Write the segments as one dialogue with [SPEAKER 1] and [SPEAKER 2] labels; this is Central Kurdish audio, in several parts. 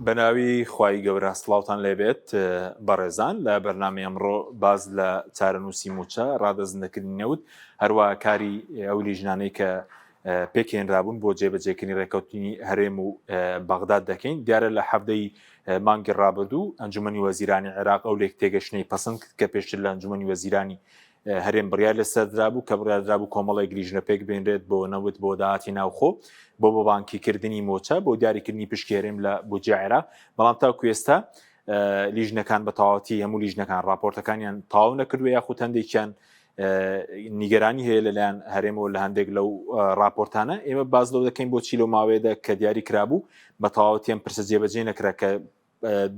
[SPEAKER 1] بەناوی خوای گەورە سڵاوتان لێبێت بەڕێزان لە بەرنامەی ئەمڕۆ باز لە چارەنووسی موچە ڕادەست نەکردنی نەوت هەروە کاری ئەو لیژنانەی کە پێکهێنرابوون بۆ جێبەجێکردنی ڕێککەوتنی هەرێم و بەغداد دەکەین دیارە لە حەفتەی مانگی ڕابردوو ئەنجومەنی وەزیرانی عێراق ئەو لێک تێگەشتنەی پەسەند کرد کە پێشتر لە ئەنجومەنی وەزیرانی هەرێم بڕیار لەسەر درابوو کە بڕیاردرابوو کۆمەڵێک لیژنە پێک بێنرێت بۆ نەوت بۆ داهاتی ناوخۆ بۆ بە بانکیکردنی مۆچە بۆ دیاریکردنی پشکی هەرێم لە بودجە عێراق بەڵام تاکو ئێستا لیژنەکان بە تەواوەتی هەموو لیژنەکان راپۆرتەکانیان تەواو نەکردووە یاخود هەندێکیان نیگەرانی هەیە لەلایەن هەرێمەوە لە هەندێک لەو راپۆرتانە ئێمە باز لەو دەکەین بۆچی لەو ماوەیەدا کە دیاری کرابوو بە تەواوەتی ئەم پرسە جێبەجێ نەکرا کە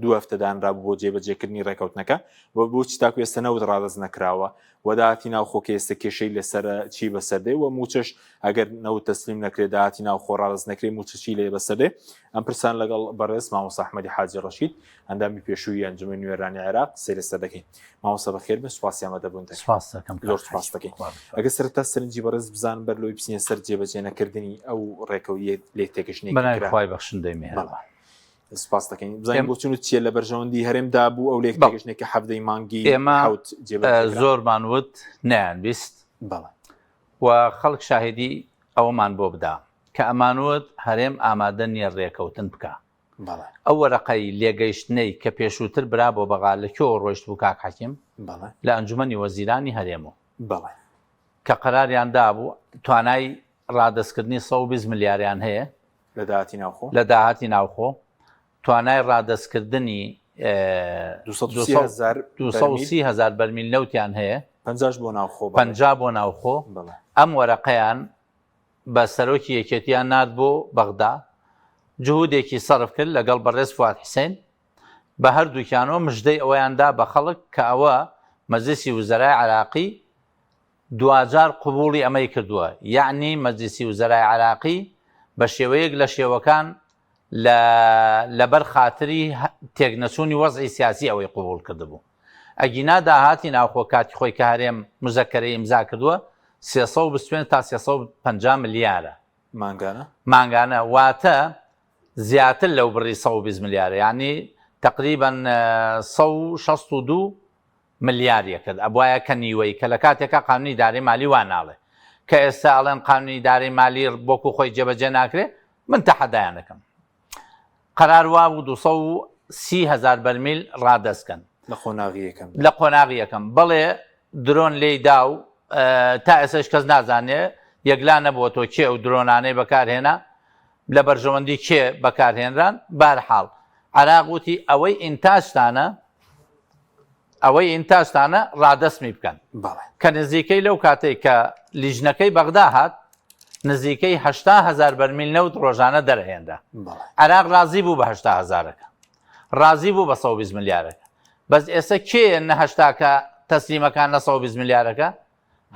[SPEAKER 1] دوو هەفتە دانرابوو بۆ جێبەجێکردنی ڕێکەوتنەکە و بۆچی تاکو ئێستا نەوت ڕادەست نەکراوە و داهاتی ناوخۆ کە ئێستا کێشەی لەسەر چی بەسەر دێ و موچەش ئەگەر نەوت تەسلیم نەکرێت داهاتی ناوخۆ ڕادەست نەکرێت موچە چی لێ بەسەر دێ ئەم پرسان لەگەڵ بەڕێز مامۆستا ئەحمەدی حاجی ڕەشید ئەندامی پێشووی ئەنجومەنی نوێنەرانی عێراق قسەی لەسەر دەکەین مامۆستا بەخێر بن سوپاسی ئامادەبوون دەکەین
[SPEAKER 2] سپاس دەکەم
[SPEAKER 1] زۆر سپاس دەکەین ئەگەر سەرەتا سەرنجی بەڕێز بزانم بەر لەوەی بچینە سەر جێبەجێ نەکردنی ئەو ڕێکەوتیە لێ تێگەشتنێکی
[SPEAKER 2] بەناوی
[SPEAKER 1] کرا
[SPEAKER 2] خوای بەخشندەی میهرەبان
[SPEAKER 1] سپاس دەکەین بزانین بۆچون چییە لە بەرژەوەندی هەرێمدا بوو ئەو لێک تێگەشتنێک کە حەڤدەی مانگی
[SPEAKER 2] ئێمە
[SPEAKER 1] حەوت جێبەجێ کرا
[SPEAKER 2] زۆرمان وت نەیان بیست
[SPEAKER 1] بەڵێ
[SPEAKER 2] و خەڵک شاهیدی ئەوەمان بۆ بدا کە ئەمانوت هەرێم ئامادە نییە ڕێکەوتن بکا
[SPEAKER 1] بەڵێ
[SPEAKER 2] ئەو وەرەقەی لێگەیشتنەی کە پێشووتر برا بۆ بەغا لە کوێوە ڕۆیشت بوو کاک حەکیم؟
[SPEAKER 1] بەڵێ.
[SPEAKER 2] لە ئەنجومەنی وەزیرانی هەرێم و.
[SPEAKER 1] بەڵێ.
[SPEAKER 2] کە قەراریان دابوو توانای ڕادەستکردنی 120 ملیاریان هەیە.
[SPEAKER 1] لە داهاتی ناوخۆ.
[SPEAKER 2] لە داهاتی ناوخۆ. توانای ڕادەستکردنی 230 هەزار بەرمیل نەوتیان هەیە.
[SPEAKER 1] پەنجاش بۆ ناوخۆ.
[SPEAKER 2] 50 بۆ ناوخۆ.
[SPEAKER 1] بەڵێ.
[SPEAKER 2] ئەم وەرەقەیان بە سەرۆکی یەکێتیان نارد بۆ بەغدا، جهودێکی سەرف کرد لەگەڵ بەڕێز فواد حسێن، بە هەردووکیانەوە مژدەی ئەوەیان دا بە خەڵک کە ئەوە مەجلیسی وزەرای عێراقی دواجار قبوڵی ئەمەی کردووە، یەعنی مەجلیسی وزەرای عێراقی بە شێوەیەک لە شێوەکان لە لەبەر خاتری تێکنەچوونی وەزعی سیاسی ئەوەی قبوڵ کردبوو. ئەگینا داهاتی ناوخۆ کاتی خۆی کە هەرێم مزەکەرەی ئیمزا کردووە 325 تا 350 ملیارە.
[SPEAKER 1] مانگانە؟
[SPEAKER 2] مانگانە واتە زیاتر لەو بڕی 120 ملیارە یانی تقریبا 162 ملیار یەکرد ئەبوایە کە نیوەی کە لە کاتێکا قانونی ئیدارەی مالی وا ناڵێ کە ئێستا ئەڵێن قانونی ئیدارەی مالی وەکو خۆی جێبەجێ ناکرێ من تەحەدایان دەکەم قەرار وابوو 230 هەزار بەرمیل ڕادەست کەن
[SPEAKER 1] لە قۆناغی یەکەم
[SPEAKER 2] لە قۆناغی یەکەم بەڵێ درۆن لێی دا و تا ئێستاش کەس نازانێ یەکلا نەبووەتەوە کێ ئەو درۆنانەی بەکارهێنا لە بەرژەوەندی کێ بەکارهێنران بارحاڵ عراق وتی ئەوەی ئینتاجتانە ئەوەی ئینتاجتانە ڕادەستمی بکەن
[SPEAKER 1] بەڵێ.
[SPEAKER 2] کە نزیکەی لەو کاتەی کە لیژنەکەی بەغدا هات نزیکەی 80 هەزار بەرمیل نەوت ڕۆژانە دەرهێنرا
[SPEAKER 1] بەڵێ.
[SPEAKER 2] عێراق ڕازی بوو بە 80 هەزارەکە ڕازی بوو بە 120 ملیارەکە بەس ئێستا کێیە نە هەشتاکە تەسلیمەکان نە 120 ملیارەکە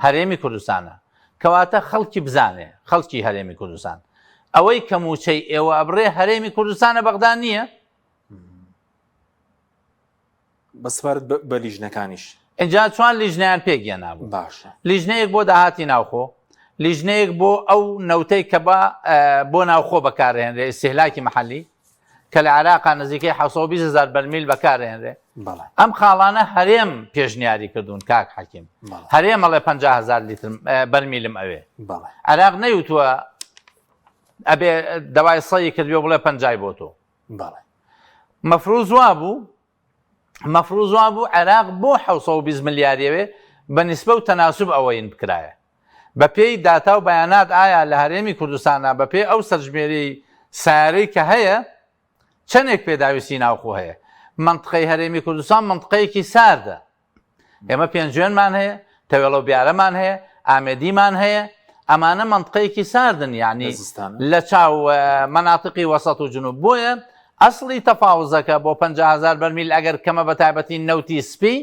[SPEAKER 2] هەرێمی کوردستانە کەواتە خەڵکی بزانێ خەڵکی هەرێمی کوردستان ئەوەی کە مووچەی ئێوە ئەبڕێ هەرێمی کوردستانە بەغدا نییە
[SPEAKER 1] بە سپارت بە لیژنەکانیش.
[SPEAKER 2] ئینجا چوان لیژنەیان پێک هێنابوو.
[SPEAKER 1] باشە.
[SPEAKER 2] لیژنەیەک بۆ داهاتی ناوخۆ، لیژنەیەک بۆ ئەو نەوتەی کە بە بۆ ناوخۆ بەکارهێنرێ ئیستیهلاکی محەلی کە لە عێراقا نزیکەی 720 هەزار بەرمیل بەکارهێنرێ.
[SPEAKER 1] بەڵێ.
[SPEAKER 2] ئەم خاڵانە هەرێم پێشنیاری کردوون کاک حەکیم.
[SPEAKER 1] بەڵێ.
[SPEAKER 2] هەرێم ئەڵێ 50 هەزار لیتر بەرمیلم ئەوێ.
[SPEAKER 1] بەڵێ.
[SPEAKER 2] عێراق نەیوتووە ئەبێ دەوای سەی کردبێ بڵێ پەنجای بۆ تۆ.
[SPEAKER 1] بەڵێ.
[SPEAKER 2] مەفروز وابوو مەفروز وابوو عێراق بۆ 720 ملیاریەوێ بە نیسبە و تەناسوب ئەوەین بکرایە بە پێی داتا و بەیانات ئایا لە هەرێمی کوردستانە بە پێی ئەو سەرژمێری سارەی کە هەیە چەندێک پێداویستی ناوخۆ هەیە منطقەی هەرێمی کوردستان منطقەیەکی ساردە ئێمە پێنجوێنمان هەیە، تەوێڵە و بیارەمان هەیە، ئامێدیمان هەیە، ئەمانە مەنتقەیەکی ساردن یعنی لە چاو مەناتقی وەسەت و جنوب بۆیە ئەسڵی تەفاوزەکە بۆ 50000 بەرمیل ئەگەر کەمە بە تایبەتی نەوتی سپی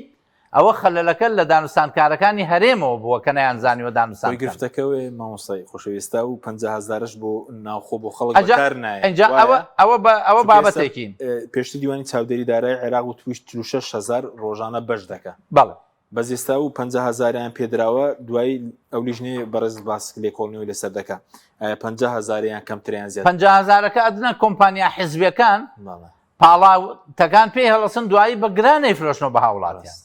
[SPEAKER 2] ئەوە خەلەلەکە لە دانوستانکارەکانی هەرێمەوە بووە کە نەیانزانیوە دانوستان
[SPEAKER 1] بکەن. گرفتەکە وێ مامۆستای خۆشەویستە و 50 هەزارش بۆ ناوخۆ بۆ خەڵک
[SPEAKER 2] ئەجا
[SPEAKER 1] بەکار نایە
[SPEAKER 2] ئینجا
[SPEAKER 1] وایە؟
[SPEAKER 2] ئەوە ئەوە بە ئەوە
[SPEAKER 1] چونکە ئێستا
[SPEAKER 2] بابەتێکین
[SPEAKER 1] پێشتر دیوانی چاودێری دارای عێراق وتویش 46 هەزار ڕۆژانە بەش دەکا
[SPEAKER 2] بەڵێ.
[SPEAKER 1] بەس ئێستا و 50 هەزاریان پێدراوە دوای ئەو لیژنەیە بەڕێز باسک لێکۆڵینەوەی لەسەر دەکا ئایا 50 هەزاریان کەمتریان زیاتر
[SPEAKER 2] 50 هەزارەکە ئەدنە کۆمپانیا حزبیەکان
[SPEAKER 1] بەڵێ.
[SPEAKER 2] پاڵاوتەکان پێی هەڵەسن دوایی بە گران ئەیفرۆشنەوە بە هاوڵاتیان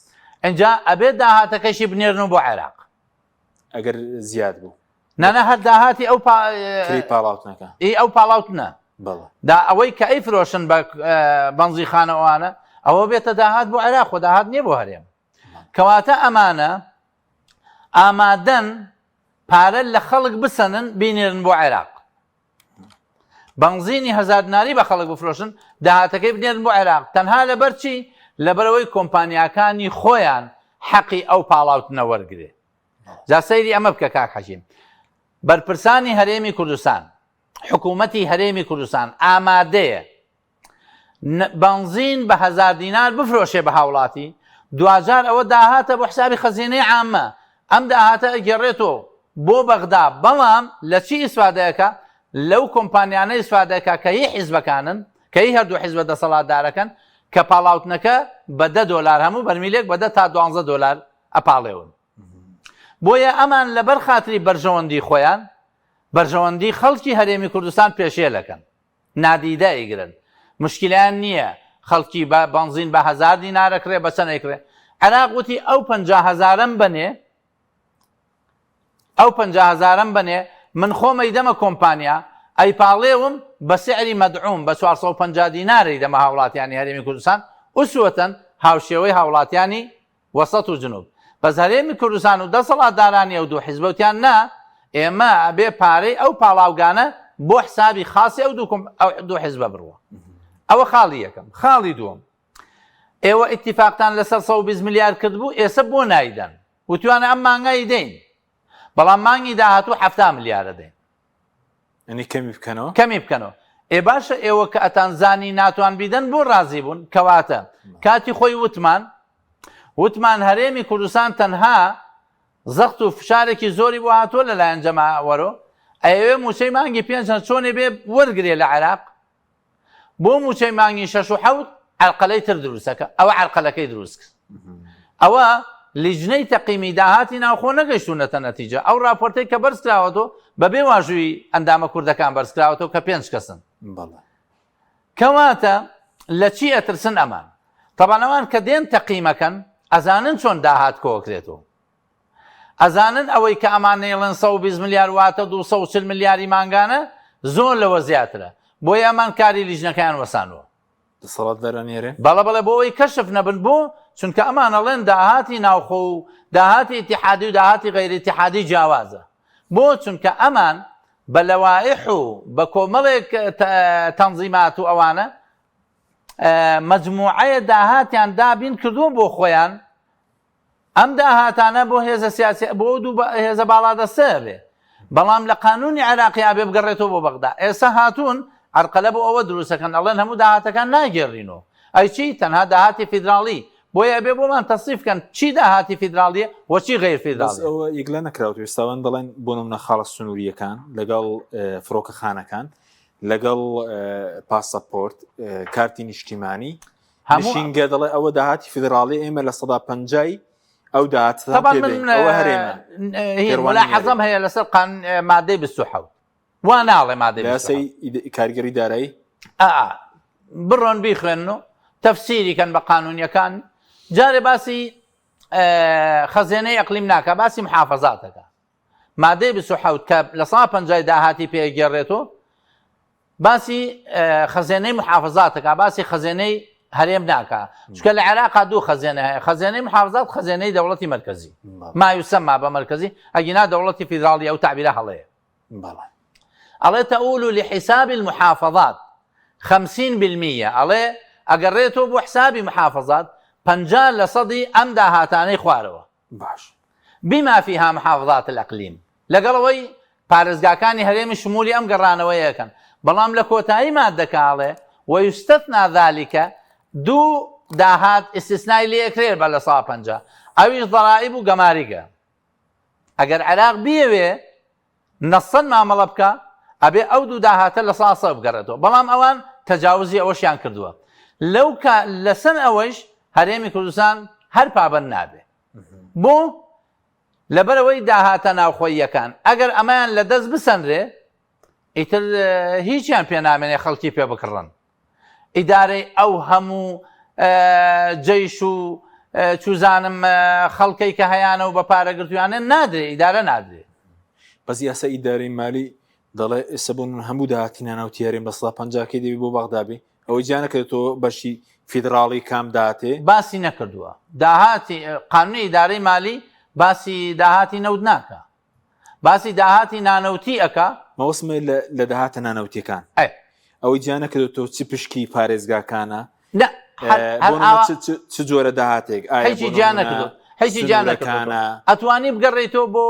[SPEAKER 2] ئینجا ئەبێت داهاتەکەشی بنێرن بۆ عێراق
[SPEAKER 1] ئەگەر زیاد بوو
[SPEAKER 2] نانا هەر داهاتی ئەو
[SPEAKER 1] پاڵاوتنەکە
[SPEAKER 2] ئی ئەو پاڵاوتنە دا ئەوەی کە ئەی فرۆشن بە بەنزیخانەوانە ئەوە بێتە داهات بۆ عێراق و داهات نییە بۆ هەرێم کەواتە ئەمانە ئامادەن پارە لە خەڵک بسەنن بینێرن بۆ عێراق بەنزینی هەزار دیناری بە خەڵک بفرۆشن داهاتەکەی بنێرن بۆ عێراق تەنها لەبەر چی لەبەرەوەی کۆمپانیاکانی خۆیان حەقی ئەو پاڵاوتنە وەرگێ جا سەیری ئەمە بکە کاک حەکیم بەرپرسانی هەرێمی کوردستان حکوومەتی هەرێمی کوردستان ئامادەیە بەنزین بە هەزار دینار بفرۆشێ بە هاوڵاتی، دواجار ئەوە داهاتە بۆ حسابی خەزێنەی عامە، ئەم داهاتە ئەگێڕێتەوە بۆ بەغدا، بەڵام لە چی ئیسفادە ئەکا؟ لەو کۆمپانیانە ئیسفادە ئەکا کە هی حیزبەکانن، کە هی هەردوو حیزبە دەسەڵاتدارەکەن، کە پاڵاوتنەکە بە دە دۆلار هەموو بەرمیلێک بە دە تا دوانزە دۆلار ئەپاڵێون. بۆیە ئەمان لەبەر خاتری بەرژەوەندی خۆیان، بەرژەوەندی خەڵکی هەرێمی کوردستان پێشێل ئەکەن. نادیدە ئەیگرن مشکیلەیان نییە خەڵکی بە بەنزین بە هەزار دینار ئەکڕێ بە چەند ئەیکڕێ عێراق وتی ئەو 50 هەزارەم بەنێ ئەو 50 هەزارەم بەنێ من خۆم ئەیدەمە کۆمپانیا ئەیپاڵێوم بە سعری مەدعوم بە 450 دینار ئەیدەمە هاوڵاتیانی هەرێمی کوردستان ئوسوەتەن هاوشێوەی هاوڵاتیانی وەسەت و جنوب. بەس هەرێمی کوردستان و دەسەڵاتدارانی ئەو دوو حیزبە وتیان نا ئێمە ئەبێ پارەی ئەو پاڵاوگانە بۆ حسابی خاصی ئەو دوو ئەو دوو حیزبە بڕوا. ئەوە خاڵی یەکەم. خاڵی دووەم ئێوە ئیتیفاقتان لەسەر 120 ملیار کردبوو ئێسە بۆ نایدەن؟ وتویانە ئەم مانگە ئەیدەین بەڵام مانگی داهاتوو 70 ملیار ئەدەین.
[SPEAKER 1] یعنی کەمی بکەنەوە؟
[SPEAKER 2] کەمی بکەنەوە. ئێ باشە ئێوە کە ئەتان زانی ناتوان بیدەن بۆ ڕازی بوون؟ کەواتە کاتی خۆی وتمان وتمان هەرێمی کوردستان تەنها زەخت و فشارێکی زۆری بۆ هاتووە لەلایەن جەماوەرۆ ئەیەوێ مووچەی مانگی پێنج هەر چۆنێ بێ وەرگرێ لە عێراق بۆ مووچەی مانگی شەش و حەوت عەرقەلەی تر دروستەکە ئەوە عەرقەلەکەی دروست کرد ئەوە لیژنەی تەقیمی داهاتی ناوخۆ نەگەیشتونەتە نەتیجە ئەو راپۆرتەی کە بەرزکراوەتەوە بەبێ واژووی ئەندامە کوردەکان بەرزکراوەتەوە کە پێنج کەسن کەواتە لە چی ئەترسن ئەمان تەبان ئەوان کە دێن تەقیمەکەن ئەزانن چۆن داهات کۆکرێتەوە ئەزانن ئەوەی کە ئەمان نەیڵێن 120 ملیار واتە 240 ملیاری مانگانە زۆر لەوە زیاترە بۆیە ئەمان کاری لیژنەکەیان وەسانوە.
[SPEAKER 1] دەسەڵاتدارانی هەرێم؟
[SPEAKER 2] بەڵێ بەڵێ بۆ ئەوەی کەشف نەبن بۆ؟ چونکە ئەمان ئەڵێن داهاتی ناوخۆ و داهاتی ئیتیحادی و داهاتی غەیری ئیتیحادی جیاوازە بۆ؟ چونکە ئەمان بە لەوائح و بە کۆمەڵێک تەنزیمات و ئەوانە مەجموعەیە داهاتیان دابین کردووە بۆ خۆیان ئەم داهاتانە بۆ هێزە سیاسی بۆ ئەو دوو هێزە باڵادەستە ئەبێ بەڵام لە قانونی عێراقی ئەبێ بگەڕێتەوە بۆ بەغدا ئێستا هاتوون عەرقەلە بۆ ئەوە دروستەکەن ئەڵێن هەموو داهاتەکان ناگێڕینەوە ئەی چی تەنها داهاتی فیدراڵی بۆیە ئەبێ بۆمان تەسریف کەن چی داهاتی فیدراڵیە و چی غەیر
[SPEAKER 1] بەس
[SPEAKER 2] فیدراڵیە
[SPEAKER 1] ئەوە یەکلا نەکراوەتەوە ئێستا ئەوان دەڵێن بۆ نمونە خاڵە سنوورییەکان لەگەڵ فڕۆکەخانەکان لەگەڵ پاسەپۆرت کارتی نیشتیمانی
[SPEAKER 2] هەموو
[SPEAKER 1] نشینگە دەڵێ ئەوە داهاتی فیدراڵی ئێمە لە سەدا پەنجای ئەو داهاتەتان
[SPEAKER 2] طبعا
[SPEAKER 1] پێ
[SPEAKER 2] من
[SPEAKER 1] دەین ئەوە هەرێمە
[SPEAKER 2] هی
[SPEAKER 1] تێڕوانینی
[SPEAKER 2] ملاحەزەم
[SPEAKER 1] هەرێم
[SPEAKER 2] هەیە لەسەر قانون مادەی 27 وا ناڵێ مادەی
[SPEAKER 1] لە
[SPEAKER 2] 27
[SPEAKER 1] یاسای کارگەری دارایی
[SPEAKER 2] ئا بڕۆن بیخوێنن و تەفسیری کەن بە قانونیەکان جارێ باسی خەزێنەی ئەقلیم ناکە باسی محافظاتەکە مادەی 27 کە لە سا پەنجای داهاتی پێگەڕێتەوە باسی خەزێنەی محافظاتەکە باسی خەزێنەی هەرێم ناکا چونکە لە عێراقا دوو خەزێنە هەیە خەزێنەی محافظات خەزێنەی دەوڵەتی مەرکەزی ما یوسەما بە مەرکەزی ئەگینا دەوڵەتی فیدراڵی ئەو تعبیرە هەڵەیە ئەڵێ تەئول لحساب المحافظات 50 بالمية ئەڵێ ئەگەڕێتەوە بۆ حسابی محافظات 50 لە سەدی ئەم داهاتانەی خوارەوە
[SPEAKER 1] باش.
[SPEAKER 2] بما فیها محافظات الاقلیم، لەگەڵ ئەوەی پارێزگاکانی هەرێمی شمولی ئەم گەڕانەوەیە ئەکەن، بەڵام لە کۆتایی ماددەکە ئەڵێ، ویستثنی ذلک، دوو داهات ئیستسنای لێ ئەکرێ بە 50%، ئەویش ضرائب و گەماریگە. ئەگەر عێراق بیەوێ نەسەن مامەڵە بکا ئەبێ ئەو دوو داهاتە 100% بگەڕێتەوە، بەڵام ئەوان تەجاوزی ئەوەشیان کردووە. لەو کا لەسەر ئەوەیش هەرێمی کوردستان هەر پابەند نابێ. بۆ؟ لەبەرئەوەی داهاتە ناوخۆییەکان ئەگەر ئەمەیان لەدەست بسەنرێ ئیتر هیچیان پێ نامێنێ خەڵکی پێ بکڕن. ئیدارەی ئەو هەموو جەیش و چوزانم خەڵکەی کە هەیانە و بە پارە گرتویانە نادرێ ئیدارە نادرێ.
[SPEAKER 1] بەس یاسا ئیدارەی مالی دەڵێ ئێستا بۆ من هەموو داهاتی نانەوتی هەرێم بە سەدا پەنجاکەی دەبی بۆ بەغدا بێ ئەوەی جیا نەکردێتەوە بەشی فیدراڵی کام داهاتێ؟
[SPEAKER 2] باسی نەکردووە داهاتی قانونی ئیدارەی مالی باسی داهاتی نەوت ناکا باسی داهاتی نانەوتی ئەکا.
[SPEAKER 1] مەبەستم لە لە داهاتە نانەوتیەکان
[SPEAKER 2] ئەی.
[SPEAKER 1] ئەوەی جیا نەکردێتەوە چ پشکی پارێزگاکانە
[SPEAKER 2] نە هەر
[SPEAKER 1] هەر بۆ
[SPEAKER 2] ئاوا
[SPEAKER 1] چ چ چ جۆرە داهاتێک ئایا
[SPEAKER 2] هیچی
[SPEAKER 1] بۆ
[SPEAKER 2] جیا
[SPEAKER 1] نمونە
[SPEAKER 2] نەکردووە هیچی جیا نەکردووە
[SPEAKER 1] سنوورەکانە
[SPEAKER 2] ئەتوانی بگەڕێیتەوە بۆ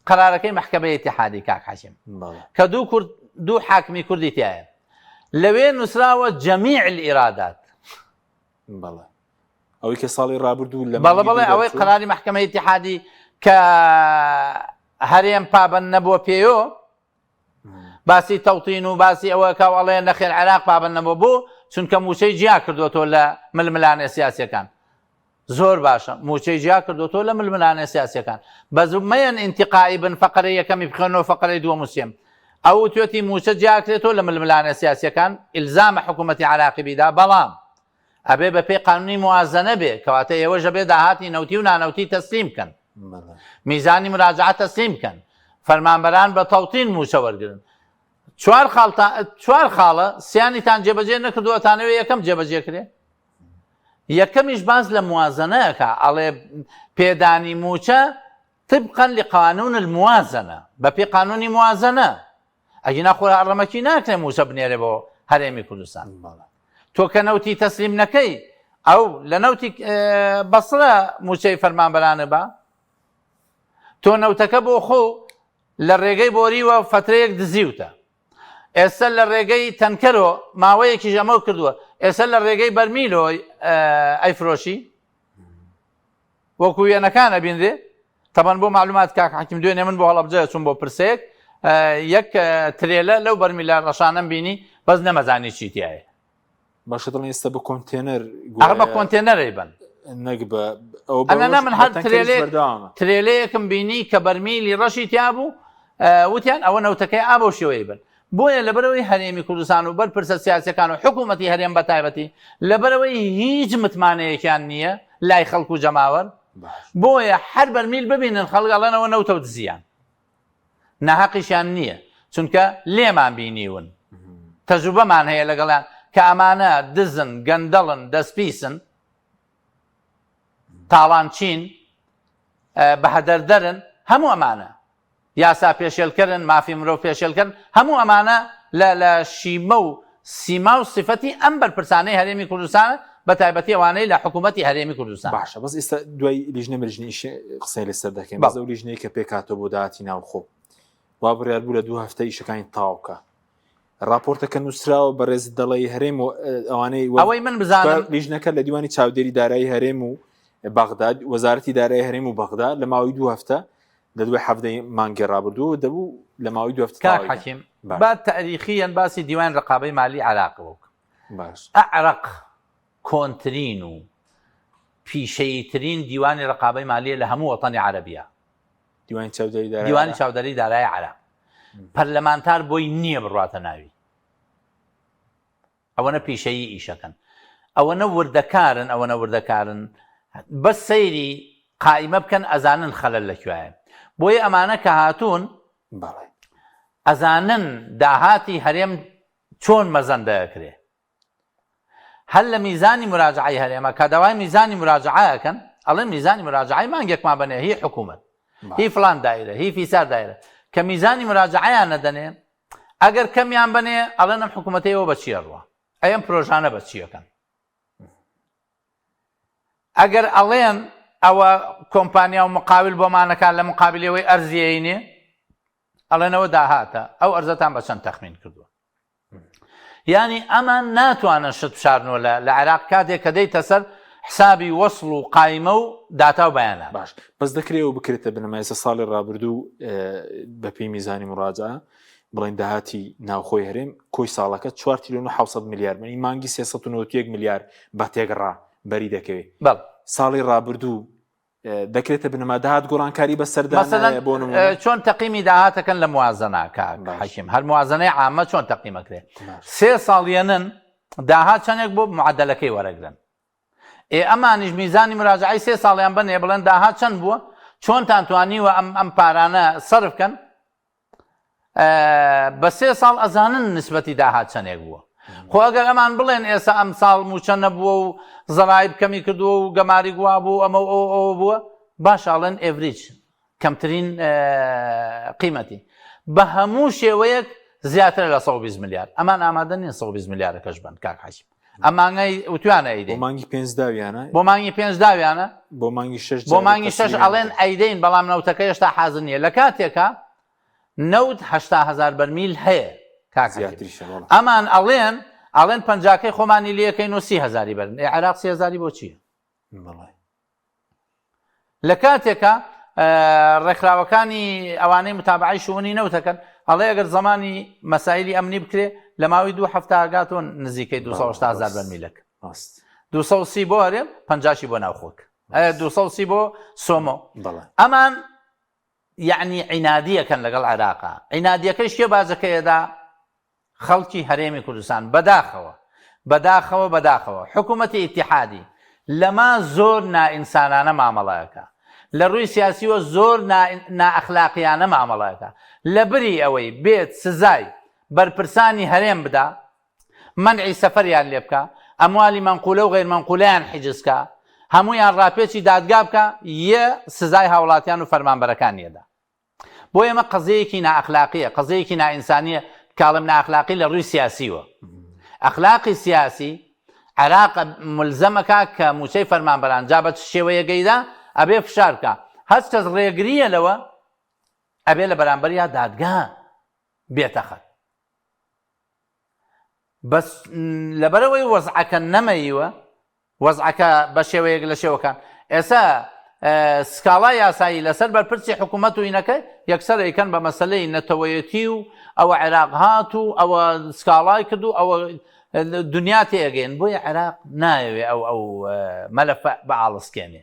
[SPEAKER 2] قەرارەکەی مەحکەمەی ئیتیحادی کاک حەکیم
[SPEAKER 1] بەڵێ.
[SPEAKER 2] کە دوو کورد دوو حاکمی کوردی تیایە لەوێ نووسراوە جەمیع الئیرادات
[SPEAKER 1] بەڵێ ئەوەی کە ساڵی ڕابردوو لە
[SPEAKER 2] بەڵێ
[SPEAKER 1] مانگی
[SPEAKER 2] بەڵێ
[SPEAKER 1] دوو
[SPEAKER 2] ئەوەی
[SPEAKER 1] دەرچوو
[SPEAKER 2] قەراری مەحکەمەی ئیتیحادی کە هەرێم پابەند نەبووە پێیۆ باسی تەوتین و باسی ئەوە کا و ئەڵێ نەخێر عێراق پابەند نەبووە بۆ چونکە مووچەی جیا کردووەتەوە لە ململانێ سیاسیەکان زۆر باشە مووچەی جیا کردووەتەوە لە ململانێ سیاسیەکان بەس مەیەن ئینتیقائی بن فەقەرەی یەکەمی بخوێنەوە فەقەرەی دووەم و سێم ئەو وتوێتی مووچە جیاکرێتەوە لە ململانێ سیاسیەکان ئیلزامە حکوومەتی عراقی بیدا بەڵام ئەبێ بە پێی قانونی موازەنە بێ کەواتە ئێوەش ئەبێ داهاتی نەوتی و نانەوتی تەسلیم بکەن میزانی مراجعە تەسلیم بکەن فەرمانبەران بە تەوتین مووچە وەرگرن چوار خاڵتان چوار خاڵە سیانیتان جێبەجێ نەکردووە تانەوێ یەکەم جێبەجێ کرێ یەکەمیش باس لە موازنەیەکە ئەڵێ پێدانی مووچە طبقا لقانون الموازنە بەپێی قانونی موازنە ئەگینا خۆ ڕەمەکی ناکرێ مووچە بنێرێ بۆ هەرێمی کوردستان تۆ کە نەوتی تەسلیم نەکەی ئەو لە نەوتی بەسرە مووچەی فەرمانبەرانە بە تۆ نەوتەکە بۆ خۆ لە ڕێگەی بۆریوە فترەیەک دزیوتە ئێستا لە ڕێگەی تەنکەرۆ ماوەیەکیش ئەمە کردووە ئێستا لە ڕێگەی بەرمیلۆ ئەیفرۆشی وەکو وێنەکان ئەبینرێ تەبەن بۆ معلومات کاک حەکیم دوێنێ من بۆ هەڵەبجە چوم بۆ پرسەیەک یەک ترێلە لەو بەرمیلە ڕەشانەم بینی بەس نەمەزانی چی تایە
[SPEAKER 1] باشە دڵێن ئێستا بە کۆنتێنەر
[SPEAKER 2] ئەغە بە کۆنتێنەرەی بن
[SPEAKER 1] نەک بە ئەو
[SPEAKER 2] ئەنا نا من هەر ترێلێک ترێلەیەکم بینی کە بەرمیلی ڕەشی تیا بوو وتیان ئەوە نەوتەکەی ئا بەو شێوەیە بن بۆیە لەبەرئەوەی هەرێمی کوردستان و بەرپرسە سیاسیەکان و حکوومەتی هەرێم بە تایبەتی لەبەرئەوەی هیچ متمانەیەکیان نییە لای خەڵک و جەماوەر بۆیە هەر بەرمیل ببینن خەڵک ئەڵێنەوە نەوتە و دزیان ناهەقیشیان نییە چونکە لێمان بینیون تەجروبەمان هەیە لەگەڵیان کە ئەمانە دزن گەندەڵن دەستپیسن تاڵانچین بەهەدەردەرن هەموو ئەمانە یاسا پێشێلکەرن، مافی مرۆڤ پێشێلکەرن، هەموو ئەمانە لە لە شیمە و سیما و سیفەتی ئەم بەرپرسانەی هەرێمی کوردستانە، بە تایبەتی ئەوانەی لە حکوومەتی هەرێمی کوردستان.
[SPEAKER 1] باشە بەس ئێستا دوای لیژنە ملژنی ئیش قسەی لەسەر دەکەین بەس ئەو لیژنەی کە پێکهاتووە بۆ داهاتی ناوخۆ وا بڕیار بوو لە دوو هەفتە ئیشەکانی تەواو بکا راپۆرتەکە نووسراوە بەڕێزت دەڵێی هەرێم و ئەوانەی
[SPEAKER 2] ئەوەی من بزانم
[SPEAKER 1] لیژنەکە لە دیوانی چاودێری دارایی هەرێم و بەغداد وەزارەتی دارایی هەرێم و بەغدا لە ماوەی دوو هەفتە لە دوای حەڤدەی مانگی ڕابردوو دەبوو لە ماوەی دوو هەفتە
[SPEAKER 2] کاک
[SPEAKER 1] تەواوی بکەن.
[SPEAKER 2] حەکیم
[SPEAKER 1] باش.
[SPEAKER 2] با تاریخیەن باسی دیوان رقابەی مالی عراق بکەم
[SPEAKER 1] باش.
[SPEAKER 2] ئەعرەق کۆنترین و پیشەییترین دیوانی رقابەی مالیە لە هەموو وەتەنی عەرەبیە.
[SPEAKER 1] دیوانی چاودێری دارایی
[SPEAKER 2] دیوانی
[SPEAKER 1] عراق.
[SPEAKER 2] چاودێری دارایی عراق پەرلەمانتار بۆی نییە بڕواتە ناوی. ئەوەنە پیشەیی ئیشەکەن ئەوەنە وردەکارن ئەوەنە وردەکارن بەس سەیری قائیمە بکەن ئەزانن خەلەل لە کوایە بۆیە ئەمانە کە هاتوون
[SPEAKER 1] بەڵێ
[SPEAKER 2] ئەزانن داهاتی هەرێم چۆن مەزەندە ئەکرێ هەر لە میزانی مراجعەی هەرێمە کە داوای میزانی مراجعە ئەکەن ئەڵێن میزانی مراجعەی مانگێکمان بەنێ هی حکوومەت هی فلان دایرە هی فیسار دایرە کە میزانی مراجعەیان نەدەنێ ئەگەر کەمیان بەنێ ئەڵێن ئەم حکوومەتە ئێوە بە چییە ڕوا ئەی ئەم پرۆژانە بە چیەکەن ئەگەر ئەڵێن ئەوە کۆمپانیا و مقاول بۆمانەکان لە مقابلەوەی ئەرزیەینێ ئەڵێنەوە داهاتە ئەو ئەرزەتان بە چەند تەخمین کردووە یانی ئەمان ناتوانن شت بشارنەوە لە لە عێراق کاتێک کە دێیتە سەر حسابی وەسڵ و قایمە و داتا و بەیانات.
[SPEAKER 1] باش بەس دەکرێ ئەوە بکرێتە بنەما ئێستا ساڵی ڕابردوو بەپێی میزانی مڕاجعە بڵێن داهاتی ناوخۆی هەرێم کۆی ساڵەکە 4 تریلیۆن و 700 ملیار منی مانگی 391 ملیار بە تێگڕا بەری دەکەوێت
[SPEAKER 2] بەڵێ.
[SPEAKER 1] ساڵی ڕابردوو دەکرێتە بنەما داهات گۆڕانکاری بەسەردا
[SPEAKER 2] مەسەلەن
[SPEAKER 1] بۆ نموونە
[SPEAKER 2] چۆن تەقیمی داهاتەکەن لە موازنە کاک
[SPEAKER 1] باش.
[SPEAKER 2] حەکیم هەر موازنەی عامە چۆن تەقیمەکرێ
[SPEAKER 1] باش.
[SPEAKER 2] سێ ساڵ یەنن داهات چەندێک بۆ معدلەکەی وەرەگرن. ئێ ئەمانیش میزانی مراجعەی سێ ساڵیان بەنێ بڵێن داهات چەند بووە چۆنتان توانیوە ئەم ئەم پارانە سەرف کەن بە سێ ساڵ ئەزانن نسبەتی داهات چەندێک بووە خۆ ئەگەر ئەمان بڵێن ئێستا ئەم ساڵ موچە نەبووە و زەرایب کەمی کردووە و گەماری گوا بوو ئەمە ئەو ئەوە بووە باش ئەڵێن average کەمترین قیمەتی بە هەموو شێوەیەک زیاترە لە 120 ملیار ئەمان ئامادە نین 120 ملیارەکەش بن کاک حەجی ئەمانەی وتویانە ئەیدەین.
[SPEAKER 1] بۆ مانگی پێنج داویانە؟
[SPEAKER 2] بۆ مانگی پێنج داویانە.
[SPEAKER 1] بۆ مانگی شەش
[SPEAKER 2] بۆ مانگی شەش ئەڵێن ئەیدەین بەڵام نەوتەکە هێشتا حازر نییە لە کاتێکا نەوت 80 هزار بەرمیل هەیە کاک
[SPEAKER 1] زیاتریشە بەڵێ.
[SPEAKER 2] ئەمان ئەڵێن ئەڵێن پەنجاکەی خۆمانی لەکەین و سی هزاری بەرن ئێ عێراق سی هزاری بۆ چییە؟
[SPEAKER 1] بەڵێ.
[SPEAKER 2] لە کاتێکا ڕێکخراوەکانی ئەوانەی متابعی شوونی نەوتەکەن ئەڵێ ئەگەر زمانی مەسایلی ئەمنی بکرێ لە ماوەی دوو هەفتە ئاگاتۆ نزیکەی 280 هزار بەرمیلەک 230 بۆ هەرێم پەنجاشی بۆ ناوخۆک 230 بۆ سۆمۆ ئەمان یعنی عینادیەکەن لەگەڵ عێراقا عینادیەکەش کێ باجەکەیەدا خەڵکی هەرێمی کوردستان بەداخەوە بەداخەوە بەداخەوە حکوومەتی ئیتیحادی لەما زۆر نائینسانانە مامەڵە ئەکا لە ڕووی سیاسیوە زۆر نائەخلاقیانە مامەڵە ئەکا لە بری ئەوەی بێت سزای بەرپرسانی هەرێم بدا مەنعی سەفەریان لێ بکا ئەموالی مەنقولە و غەیر مەنقولەیان حیجز کا هەموویان ڕاپێچی دادگا بکا یە سزای هاوڵاتیان و فەرمانبەرەکانی ئەدا بۆ ئێمە قەزیەیەکی نائەخلاقیە قەزیەیەکی نائینسانیە کاڵم نائەخلاقی لە ڕووی سیاسیوە ئەخلاقی سیاسی عێراق ملزەمەکە کە موچەی فەرمانبەران جا بە چ شێوەیەگەیدا ئەبێ فشار بکە هەچ کەس ڕێگریە لەوە ئەبێ لە بەرامبەریا دادگا بێتە خەت بەس لەبەرەوەی وەزعەکە نەمەیوە وەزعەکە بە شێوەیەک لە شێوەکان ئێستا سکاڵای یاسایی لەسەر بەرپرسی حکوومەت و ئینەکە یەکسەر ئەیکەن بە مەسلەی نەتەوەیەتی و ئەوە عێراق هات و ئەوە سکاڵای کرد و ئەوە دنیا تێگەین بۆیە عێراق نایەوێ ئەو ئەو مەلەفە بە ئاڵسکێنێ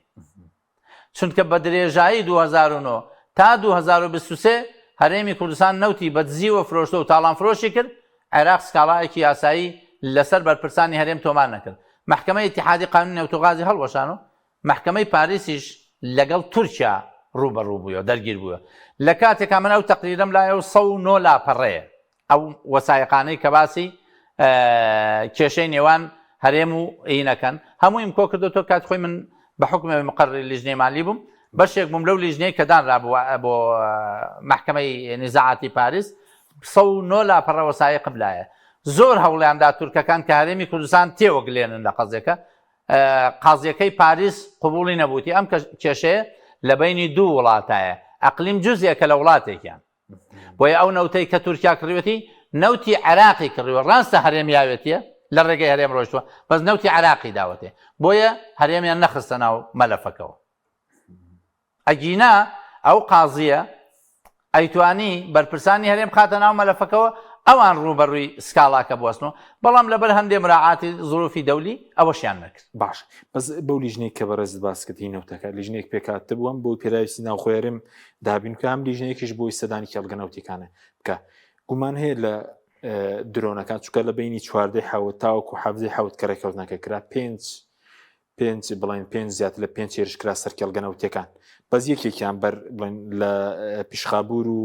[SPEAKER 2] چونکە بە درێژایی 2009 تا 2023 هەرێمی کوردستان نەوتی بە دزیوە فرۆشتە و تاڵان فرۆشی کرد، عێراق سکاڵایەکی یاسایی لەسەر بەرپرسانی هەرێم تۆمار نەکرد. مەحکەمەی ئیتیحادی قانونی نەوت و غازی هەڵوەشان و مەحکەمەی پاریسیش لەگەڵ تورکیا ڕووبەڕوو بوویەوە، دەرگیر بوویەوە. لە کاتێکا من ئەو تەقریرەم لایە و 109 لاپەڕەیە. ئەو وەسایقانەی کە باسی کێشەی نێوان هەرێم و ئینەکەن هەموویم کۆ کردوتۆ کات خۆی من بە حکومی مقرری لیژنەی مالی بووم بەشێک بووم لەو لیژنەی کە دانرا بوو بۆ محکمەی نزاعاتی پاریس 109 لاپەڕە وەسایقم لایە زۆر هەوڵیاندا تورکەکان کە هەرێمی کوردستان تێوەگلێنن لە قەزیەکە قازیەکەی پاریس قبوڵی نەبووتی ئەم کێشەیە لە بینی دوو وڵاتایە ئەقلیم جزێکە لە وڵاتێکیان بۆیە ئەو نەوتەی کە تورکیا کڕیوەتی نەوتی عێراقی کڕیوە ڕاستە هەرێم یاوێتیە لە ڕێگەی هەرێم ڕۆشتووە بەس نەوتی عێراقی داوەتێ بۆیە هەرێمیان نەخستە ناو مەلەفەکەوە ئەگینا ئەو قازیە ئەیتوانی بەرپرسانی هەرێم خاتە ناو مەلەفەکەوە ئەوان ڕووبەڕووی سکاڵاکە بوەستنەوە بەڵام لەبەر هەندێ مراعاتی زروفی دەولی ئەوەشیان نەکرد.
[SPEAKER 1] باش بەس بەو لیژنەی کە بەڕێزت باس کرد هی نەوتەکە لیژنەیەک پێکهاتبوو هەم بۆ پێداویستی ناوخۆی هەرێم دابین بکە هەم لیژنەیەکیش بۆی سەدانی کێڵگە نەوتیەکانە بکە گومان هەیە لە درۆنەکان چکە لە بینی چواردەی حەوت تاوەکو حەفزەی حەوت کە ڕێککەوتنەکە کرا پێنج پێنج بڵێن پێنج زیاتر لە پێنج هێرش کرا سەر کێڵگە نەوتیەکان بەس یەکێکیان بەر بڵێن لە پیشخابور و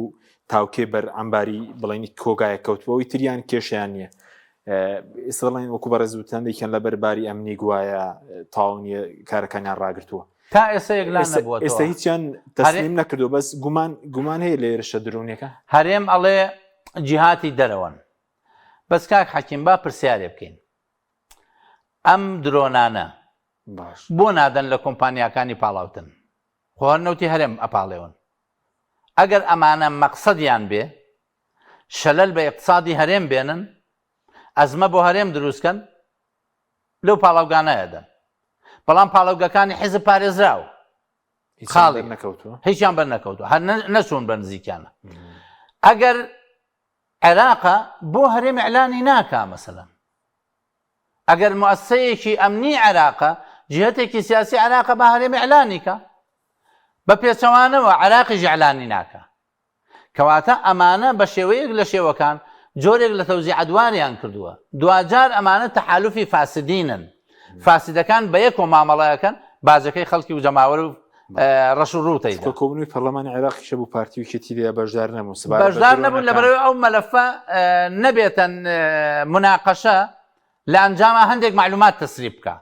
[SPEAKER 1] تاوکێ بەر ئەمباری بڵێنی کۆگایە کەوتبەوەی تریان کێشیان نییە ئێستا دەڵێن وەکو بەڕێز وتان دەیکەن لەبەر باری ئەمنی گوایە تاونیە کارەکانیان ڕاگرتووە
[SPEAKER 2] تا ئێستا یەکلا نەبووە
[SPEAKER 1] ئێستا هیچیان تەسلیم نەکردو بەس گومان گومان هەیە لە هێرشە درونیەکە
[SPEAKER 2] هەرێم ئەڵێ جیهاتی دەرەوەن بەس کاک حەکیم با پرسیارێ بکەین ئەم درۆنانە
[SPEAKER 1] باش
[SPEAKER 2] بۆ نادەن لە کۆمپانیاکانی پاڵاوتن خۆ هەر نەوتی هەرێم ئەپاڵێون ئەگەر ئەمانە مەقسەدیان بێ شەلەل بە ئیقتسادی هەرێم بێنن ئەزمە بۆ هەرێم دروست کەن لەو پاڵاوگانە ئەدەن بەڵام پاڵاوگەکانی حیزب پارێزراو
[SPEAKER 1] خاڵی نەکەوتووە
[SPEAKER 2] هیچیان بەر نەکەوتووە هەر نەچوون بە نزیکیانە ئەگەر عێراقە بۆ هەرێم ئیعلانی ناکا مەسەلەن ئەگەر موئەسسەیەکی ئەمنی عێراقە جیهەتێکی سیاسی عێراقە با هەرێم ئیعلانی کا بە پێچەوانەوە عێراقیش ئیعلانی ناکا کەواتە ئەمانە بە شێوەیەک لە شێوەکان جۆرێک لە تەوزیع ئەدواریان کردووە دواجار ئەمانە تەحالوفی فاسدینن فاسدەکان بە یەکەوە مامەڵەکەن باجەکەی خەڵکی و جەماوەر و ڕەش و ڕووتەی
[SPEAKER 1] دا. کۆبوونەوەی پەرلەمانی عێراقیش هەبوو پارتی و یەکێتی لێ بەشدار نەبوون
[SPEAKER 2] سەبارەت بە بەشدار نەبوون
[SPEAKER 1] درۆنەکان.
[SPEAKER 2] لەبەرئەوەی ئەو مەلەفە نەبێتە موناقەشە لە ئەنجاما هەندێک مەعلومات تەسریب بکا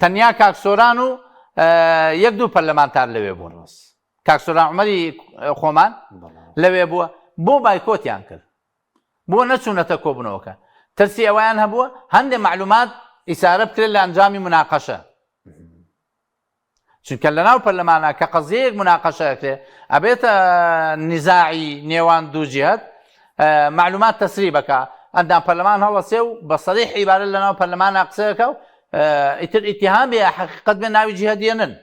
[SPEAKER 2] تەنیا کاک سۆران و یەک دوو پەرلەمانتار لەوێ بوون کاک سۆران عومەری خۆمان لەوێ بووە بۆ بایکۆتیان کرد بۆ نەچوونەتە کۆبوونەوەکە ترسی ئەوەیان هەبووە هەندێک معلومات ئیسارە بکرێت لە ئەنجامی مناقەشە چونکە لەناو پەرلەمانە کە قەزیەیەک مناقەشە ئەکرێ ئەبێتە نزاعی نێوان دوو جیهت معلومات تەسریبەکە ئەندام پەرلەمان هەڵەسێ و بە سەریح عیبارە لەناو پەرلەمانە قسەکە و ئیتر ئیتیهام بێ حەقیقەت بێ ناوی جیهت دێنن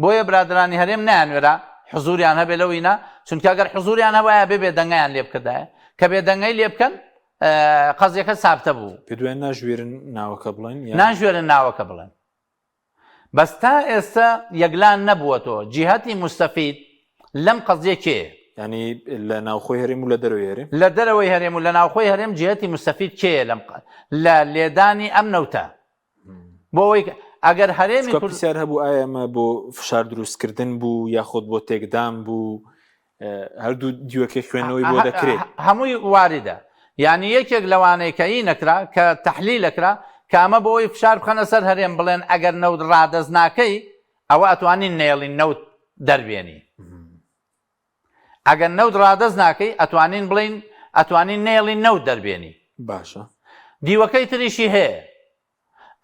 [SPEAKER 2] بۆیە برادرانی هەرێم نایانوێرا حزوریان هەبێ لەو ئینا چونکە گەر حزوریان هەبایە بێ بێدەنگیان لێ بکردایە کە بێدەنگەی لێ بکەن قەزیەکە سابتە بوو.
[SPEAKER 1] پێ دوایان ناژوێرن ناوەکە بڵێن
[SPEAKER 2] ناژوێرن ناوەکە بڵێن بەس تا ئێستا یەکلا نەبووەتەوە جیهەتی موستەفید لەم قەزیە کێیە؟
[SPEAKER 1] یانی لە ناوخۆی هەرێم و لە دەرەوەی هەرێم؟
[SPEAKER 2] لە دەرەوەی هەرێم و لە ناوخۆی هەرێم جیهەتی موستەفید کێیە لەم لە لێدانی ئەم نەوتە؟ بۆ ئەوەی ئەگەر هەرێمی
[SPEAKER 1] چونکە پرسیار هەبوو ئایا ئەمە بۆ فشار دروستکردن بوو یاخود بۆ تێکدان بوو هەردوو دیوەکەی خوێندنەوەی بۆ دەکرێت.
[SPEAKER 2] هەمووی واریدە یانی یەکێک لەوانەی کە ئی نەکرا کە تەحلیل ئەکرا کە ئەمە بۆ ئەوەی فشار بخەنە سەر هەرێم بڵێن ئەگەر نەوت ڕادەست ناکەی ئەوە ئەتوانین نەیەڵین نەوت دەربێنی ئەگەر نەوت ڕادەست ناکەی ئەتوانین بڵین ئەتوانین نەیەڵین نەوت دەربێنی
[SPEAKER 1] باشە
[SPEAKER 2] دیوەکەی تریشی هەیە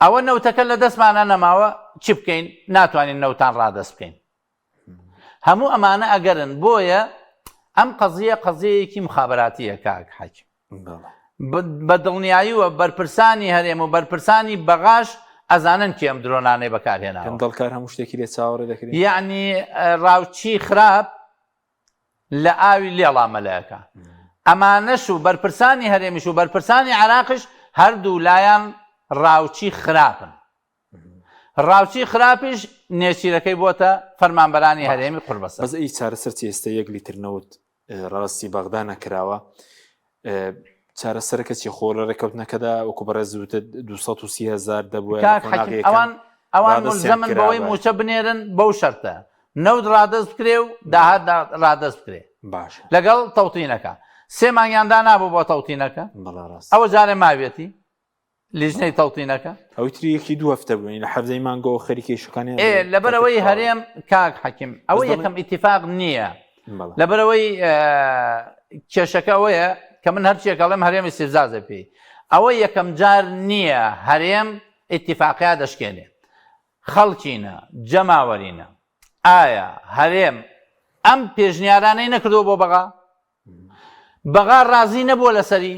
[SPEAKER 2] ئەوە نەوتەکە لە دەستمانە نەماوە چی بکەین ناتوانین نەوتان ڕادەست بکەین هەموو ئەمانە ئەگەرن بۆیە ئەم قەزیە قەزیەیەکی مخابراتیە کاک حەکیم بە دڵنیایی و بەرپرسانی هەرێم و بەرپرسانی بەغاش ئەزانن کێ ئەم درۆنانەی بەکارهێناوە
[SPEAKER 1] گەندەڵکار هەموو شتێکی لێ چاوەڕێ دەکرێت
[SPEAKER 2] یعنی ڕاوچی خراپ لە ئاوی لێڵا مەلەکە ئەمانەش و بەرپرسانی هەرێمیش و بەرپرسانی عراقش هەردوو لایەن ڕاوچی خراپن ڕاوچی خراپیش نێچیرەکەی بۆتە فەرمانبەرانی هەرێمی قوربەسەر.
[SPEAKER 1] بەس ئەی چارەسەر چی ئێستا یەک لیتر نەوت ڕاستی بەغدا نەکراوە چارەسەرەکە چی خۆ لە ڕێککەوتنەکەدا وەکو بەڕێز وتت 230 هزار دەبوو
[SPEAKER 2] کاک حەکیم ئەوان ئەوان ملزەمن بەوەی موچە بنێرن بەو شەرتە نەوت ڕادەست بکرێ و داهات ڕادەست بکرێ
[SPEAKER 1] باش
[SPEAKER 2] لەگەڵ تەوتینەکە سێ مانگیان دانابوو بۆ تەوتینەکە ئەوە جارێ ماویەتی لیژنەی تەوتینەکە
[SPEAKER 1] ئەوی تری یەکی دوو هەفتە بووین لە حەڤدەی مانگەوە خەریکە ئیشەکانیان
[SPEAKER 2] ئێ لەبەرئەوەی هەرێم کاک حەکیم ئەوە یەکەم ئیتیفاق نییە لەبەرئەوەی کێشەکە ئەوەیە کە من هەرچیەک ئەڵێم هەرێم ئیستفزازە پێی ئەوە یەکەم جار نییە هەرێم ئیتیفاقیا دەشکێنێ خەڵکینە جەماوەرینە ئایا هەرێم ئەم پێشنیارانەی نەکردووە بۆ بەغا بەغا ڕازی نەبووە لەسەری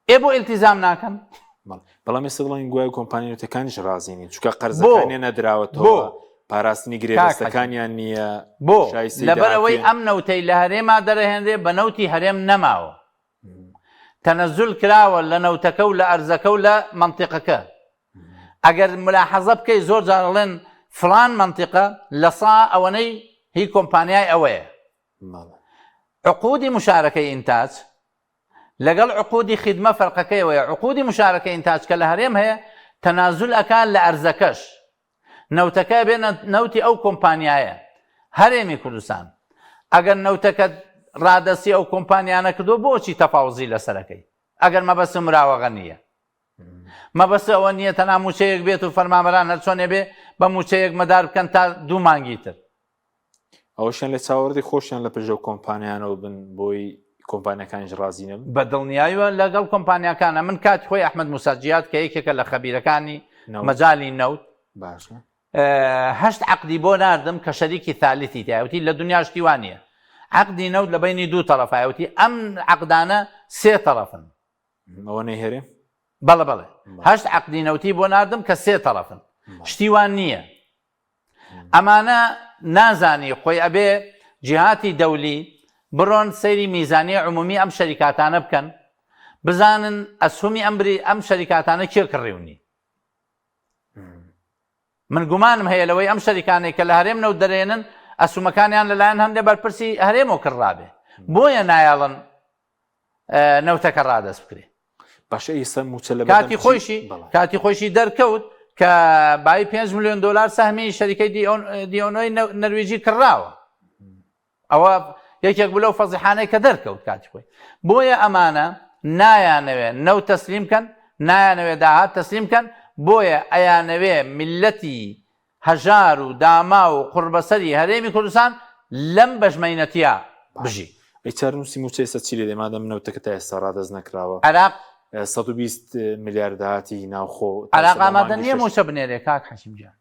[SPEAKER 2] ئێ بۆ ئیلتیزام ناکەن؟
[SPEAKER 1] بەڵام ئێستا دەڵێن گوایە کۆمپانیا نەوتەکانیش ڕازی نین چونکە قەرزەکانیان نەدراوەتەوە پاراستنی گرێبەستەکانیان نییە
[SPEAKER 2] بۆ لەبەرئەوەی ئەم نەوتەی لە هەرێما دەرەهێنرێ بە نەوتی هەرێم نەماوە تەنەزول کراوە لە نەوتەکە و لە ئەرزەکە و لە مەنتیقەکە ئەگەر ملاحەزە بکەی زۆر جار ئەڵێن فڵان مەنتیقە لە سا ئەوەنەی هی کۆمپانیای ئەوەیە عقودی مشارەکەی ئینتاج لەگەڵ عقودی خیدمە فەرقەکەی ئەوەیە عقودی مشارەکە ئینتاج کە لە هەرێم هەیە تەنازول ئەکا لە ئەرزەکەش نەوتەکە ئەبێ نەوتی ئەو کۆمپانیایە هەرێمی کوردستان ئەگەر نەوتەکەت ڕادەستی ئەو کۆمپانیانە کردووە بۆچی تەفاوزی لەسەرەکەی ئەگەر مەبەست مراوەغە نییە مەبەست ئەوە نییە تەنها موچەیەک بێت و فەرمانبەران هەرچۆنێ بێ بە موچەیەک مەدار بکەن تا دوو مانگی تر
[SPEAKER 1] ئەوەشیان لە چاوەڕێی خۆشیان لە پشت ئەو کۆمپانیانەوە بن بۆی کۆمپانیاکانیش ڕازی نەبن؟
[SPEAKER 2] بە دڵنیاییەوە لەگەڵ کۆمپانیاکانە من کاتی خۆی ئەحمەد موسا جیاد کە یەکێکە لە خەبیرەکانی مەجالی نەوت
[SPEAKER 1] باشە
[SPEAKER 2] هەشت عەقدی بۆ ناردم کە شەریکی ثالثی تیایە وتی لە دنیا شتی وا نییە عەقدی نەوت لە بەینی دوو تەڕەفایە وتی ئەم عەقدانە سێ تەڕەفن
[SPEAKER 1] ئەوە نەیهەرێ؟
[SPEAKER 2] بەڵێ بەڵێ هەشت عەقدی نەوتی بۆ ناردم کە سێ تەڕەفن شتی وا نییە ئەمانە نازانی خۆی ئەبێ جیهاتی دەولی بڕۆن سەیری میزانیە عمومی ئەم شەریکاتانە بکەن بزانن ئەسهومی ئەم بری ئەم شەریکاتانە کێ کڕیونی من گومانم هەیە لەوەی ئەم شەریکانەی کە لە هەرێم نەوت دەرێنن ئەسومەکانیان لەلایەن هەندێک بەرپرسی هەرێمەوە کڕرابێ بۆیە نایەڵن. نەوتەکە ڕادەست بکرێ.
[SPEAKER 1] باشە ئێستا موچە لە
[SPEAKER 2] کاتی خۆیشی کاتی خۆیشی دەرکەوت کە بای 5 میلیۆن دلار سەهمی شەریکەی دیۆنۆی نەرویجی کڕاوە ئەوە یەکێک بوو لەو فەزیحانەی کە دەرکەوت کاتی خۆی بۆیە ئەمانە نایانەوێ نەوت تەسلیم کەن نایانەوێ داهات تەسلیم کەن بۆیە ئەیانەوێ میلەتی هەژار و داما و قوڕبەسەری هەرێمی کوردستان لەم بەژمەینەتیە بژی.
[SPEAKER 1] ئەی چارەنووسی مووچە ئێستا چی لێ دێ مادەم نەوتەکە تا ئێستا ڕادەست نەکراوە؟
[SPEAKER 2] عێراق
[SPEAKER 1] 120 ملیار داهاتی ناوخۆ
[SPEAKER 2] عێراق ئامادە نییە مووچە بنێرێ کاک حەکیم گیان.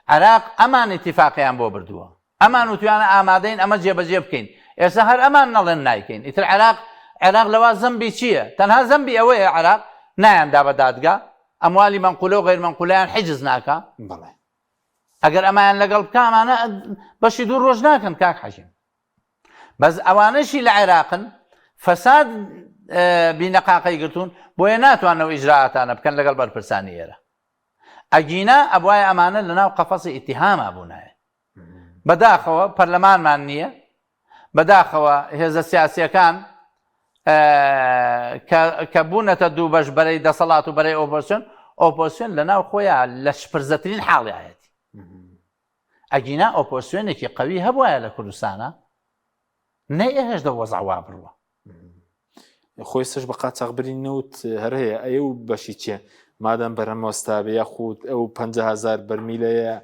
[SPEAKER 2] عێراق ئەمان ئیتیفاقیان بۆ بردووە ئەمان وتویانە ئامادەین ئەمە جێبەجێ بکەین ئێستا هەر ئەمان نەڵێن نایکەین ئیتر عێراق عێراق لەوا زەمبی چییە تەنها زەمبی ئەوەیە عێراق نایاندا بە دادگا ئەموالی مەنقولە و غیر مەنقولیان حجز ناکا
[SPEAKER 1] بەڵێ
[SPEAKER 2] ئەگەر ئەمایان لەگەڵ بکە ئەمانە بەشی دوو ڕۆژ ناکەن کاک حەژیم بەس ئەوانەشی لە عێراقن فەساد بینەقاقەی گرتوون بۆیە ناتوانەوە ئیجرائاتانە بکەن لەگەڵ بەرپرسانی ئێرە ئەگینا ئەبوایە ئەمانە لەناو قەفەسی ئیتیهاما بوونایە. بەداخەوە پەرلەمانمان نییە، بەداخەوە هێزە سیاسیەکان کە بوونەتە دوو بەش بەرەی دەسەڵات و بەرەی ئۆپۆسیۆن، ئۆپۆسیۆن لەناو خۆیان لە شپرزەترین حاڵیایەتی. ئەگینا ئۆپۆسیۆنێکی قەوی هەبوایە لە کوردستانە نەیئەهێشت ئەو وەزعە وا بڕوا.
[SPEAKER 1] خۆی سش بە قاچاخبری نەوت هەر هەیە ئەی و بەشی چیە مادەم بەرهەم وەستابێ یاخود ئەو 500 بەرمیلەیە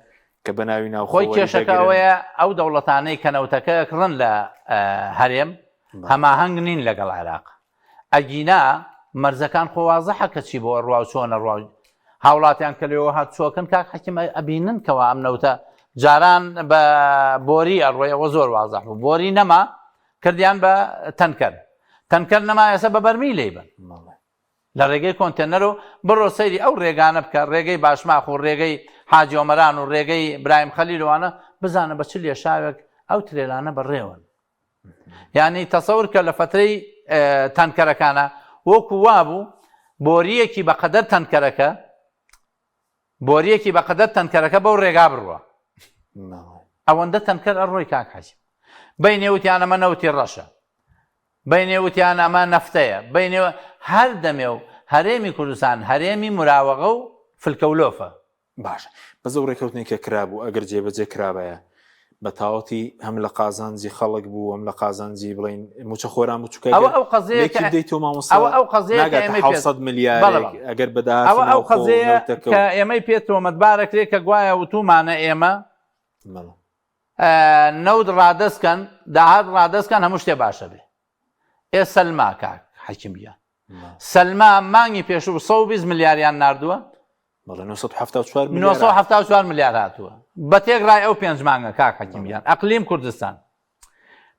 [SPEAKER 1] کە بە ناوی ناوخۆ
[SPEAKER 2] خۆی کێشەکە ئەوەیە ئەو دەوڵەتانەی کە نەوتەکە کڕن لە هەرێم هەماهەنگ نین لەگەڵ عێراق ئەگینا مەرزەکان خۆ وازحە کە چی بۆ ئەڕوا و چۆن ئەڕوا و هاوڵاتیان کە لێوە هات چۆکن کاک حەکیم ئەبینن کەوا ئەم نەوتە جاران بە بۆری ئەڕۆی ئەوە زۆر وازح بوو بۆری نەما کردیان بە تەنکەر تەنکەر نەما ئێستا بە بەرمی لێی بن لە ڕێگەی کۆنتێنەر و بڕۆ سەیری ئەو ڕێگانە بکە ڕێگەی باشماخ و ڕێگەی حاجی ئۆمەران و ڕێگەی برایم خەلیلوانە بزانە بە چ لێشاوێک ئەو ترێلانە بەڕێوەن یعنی تەسەور کە لە فترەی تەنکەرەکانە وەکو وابوو بۆریەکی بەقەدەر تەنکەرەکە بۆریەکی بەقەدەر تەنکەرەکە بەو ڕێگا بڕوە ئەوەندە تەنکەر ئەڕۆی کاک حەجی بینێ وتیان ئەمە نەوتی ڕەشە بینێ وتیان ئەمە نەفتەیە بینێ هەر دەمێ و هەرێمی کوردستان هەرێمی مراوەغە و فلکەولۆفە
[SPEAKER 1] باشە بەس ئەو ڕێکەوتنەی کە کرابوو ئەگەر جێبەجێ کرابایە بە تاوەتی هەم لە قازانجی خەڵک بوو هەم لە قازانجی بڵین موچە خۆران بوو چکە
[SPEAKER 2] ئەوە ئەو قەزیەیە
[SPEAKER 1] کە دەیت تۆ مامۆستا
[SPEAKER 2] ئەوە ئەو قەزیەیە کە ئێمەی پێ
[SPEAKER 1] 700 ملیار
[SPEAKER 2] بەڵێ بەڵێ.
[SPEAKER 1] ئەگەر بە داهاتی
[SPEAKER 2] ئەوە ئەو
[SPEAKER 1] ناوخۆ و
[SPEAKER 2] قەزیەیە
[SPEAKER 1] نەوتەکە و
[SPEAKER 2] کە ئێمەی پێ تۆمەتبارەکرێ کە گوایە وتومانە ئێمە
[SPEAKER 1] بەڵێ.
[SPEAKER 2] نەوت ڕادەست کەن داهات ڕادەست کەن هەموو شتێ باشە بێ ئێ سەلما کاک حەکیم گیان سەلما مانگی پێشوو 120 ملیاریان ناردووە
[SPEAKER 1] بەڵێ 974 ملیار
[SPEAKER 2] 974 ملیار هاتووە بە تێکڕای ئەو پێنج مانگە کاک حەکیم گیان ئەقلیم کوردستان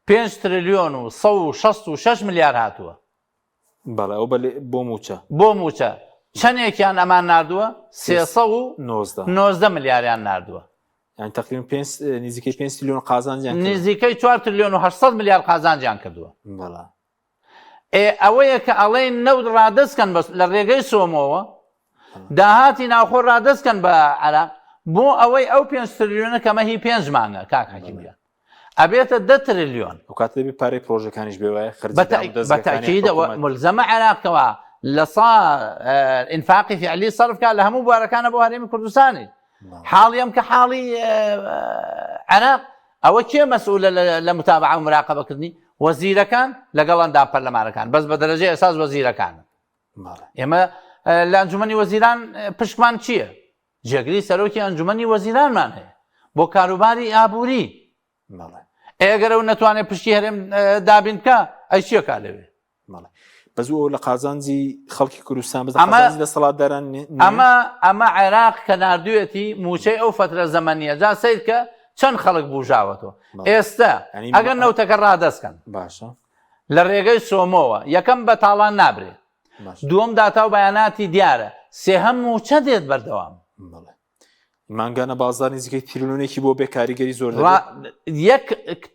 [SPEAKER 2] 5 تریلیۆن و 166 ملیار هاتووە
[SPEAKER 1] بەڵێ ئەو بۆ موچە
[SPEAKER 2] بۆ موچە چەندێکیان ئەمان ناردووە 319 ملیاریان ناردووە
[SPEAKER 1] یان تقریبا پێنج نزیکەی 5 تریلیۆن قازانجیان
[SPEAKER 2] نزیکەی 4 تریلیۆن و 800 ملیار قازانجیان کردووە
[SPEAKER 1] بەڵێ
[SPEAKER 2] ئێ ئەوەیە کە ئەڵێن نەوت ڕادەست کەن بەس لە ڕێگەی سۆمۆوە داهاتی ناوخۆ ڕادەست کەن بە عراق بۆ ئەوەی ئەو پێنج تریلیۆنە کەمە هی پێنج مانگە کاک حەکیم گیان ئەبێتە دە تریلیۆن
[SPEAKER 1] ئەو کاتە دەبێت پارەی پرۆژەکانیش بێ وایە خەرجی
[SPEAKER 2] دامودەزگاکانی بەتەئکیدەوە
[SPEAKER 1] حکوومەت.
[SPEAKER 2] ملزەمە عێراقەوە لە سا ئینفاقی فعلی سەرف کا لە هەموو بوارەکانە بۆ هەرێمی کوردستانی حاڵی ئەم کە حاڵی عێراق ئەوە کێ مەسئولە لە متابعە و مراقبەکردنی وەزیرەکان لەگەڵ ئەندام پەرلەمانەکان بەس بە دەرەجەی ئەساس وەزیرەکانن ئێمە لە ئەنجومەنی وەزیران پشکمان چییە؟ جێگری سەرۆکی ئەنجومەنی وەزیرانمان هەیە بۆ کاروباری ئابووری ئەگەر ئەو نەتوانێت پشتی هەرێم دابین بکە ئەی چیەکا لەوێ
[SPEAKER 1] بەس ئەو لە قازانجی خەڵکی کوردستان بەس ئەمە دەسەڵاتداران
[SPEAKER 2] ئەمە ئەمە عێراق کە نردوێتی موچەی ئەو فترە زەمەنیە جا سیر کە چەند خەڵک بژاوەتەوە ئێستا ئەگەر نەوتەکە ڕادەستکەن
[SPEAKER 1] باشە
[SPEAKER 2] لە ڕێگەی سۆمۆوە یەکەم بە تاڵان نابرێت دووەم داتا و بەیاناتی دیارە سێهەم موچە دێت بەردەوام
[SPEAKER 1] مانگانە بازار نزیکەی تریلیۆنێکی بۆ بێ کاریگەری زۆر
[SPEAKER 2] یەک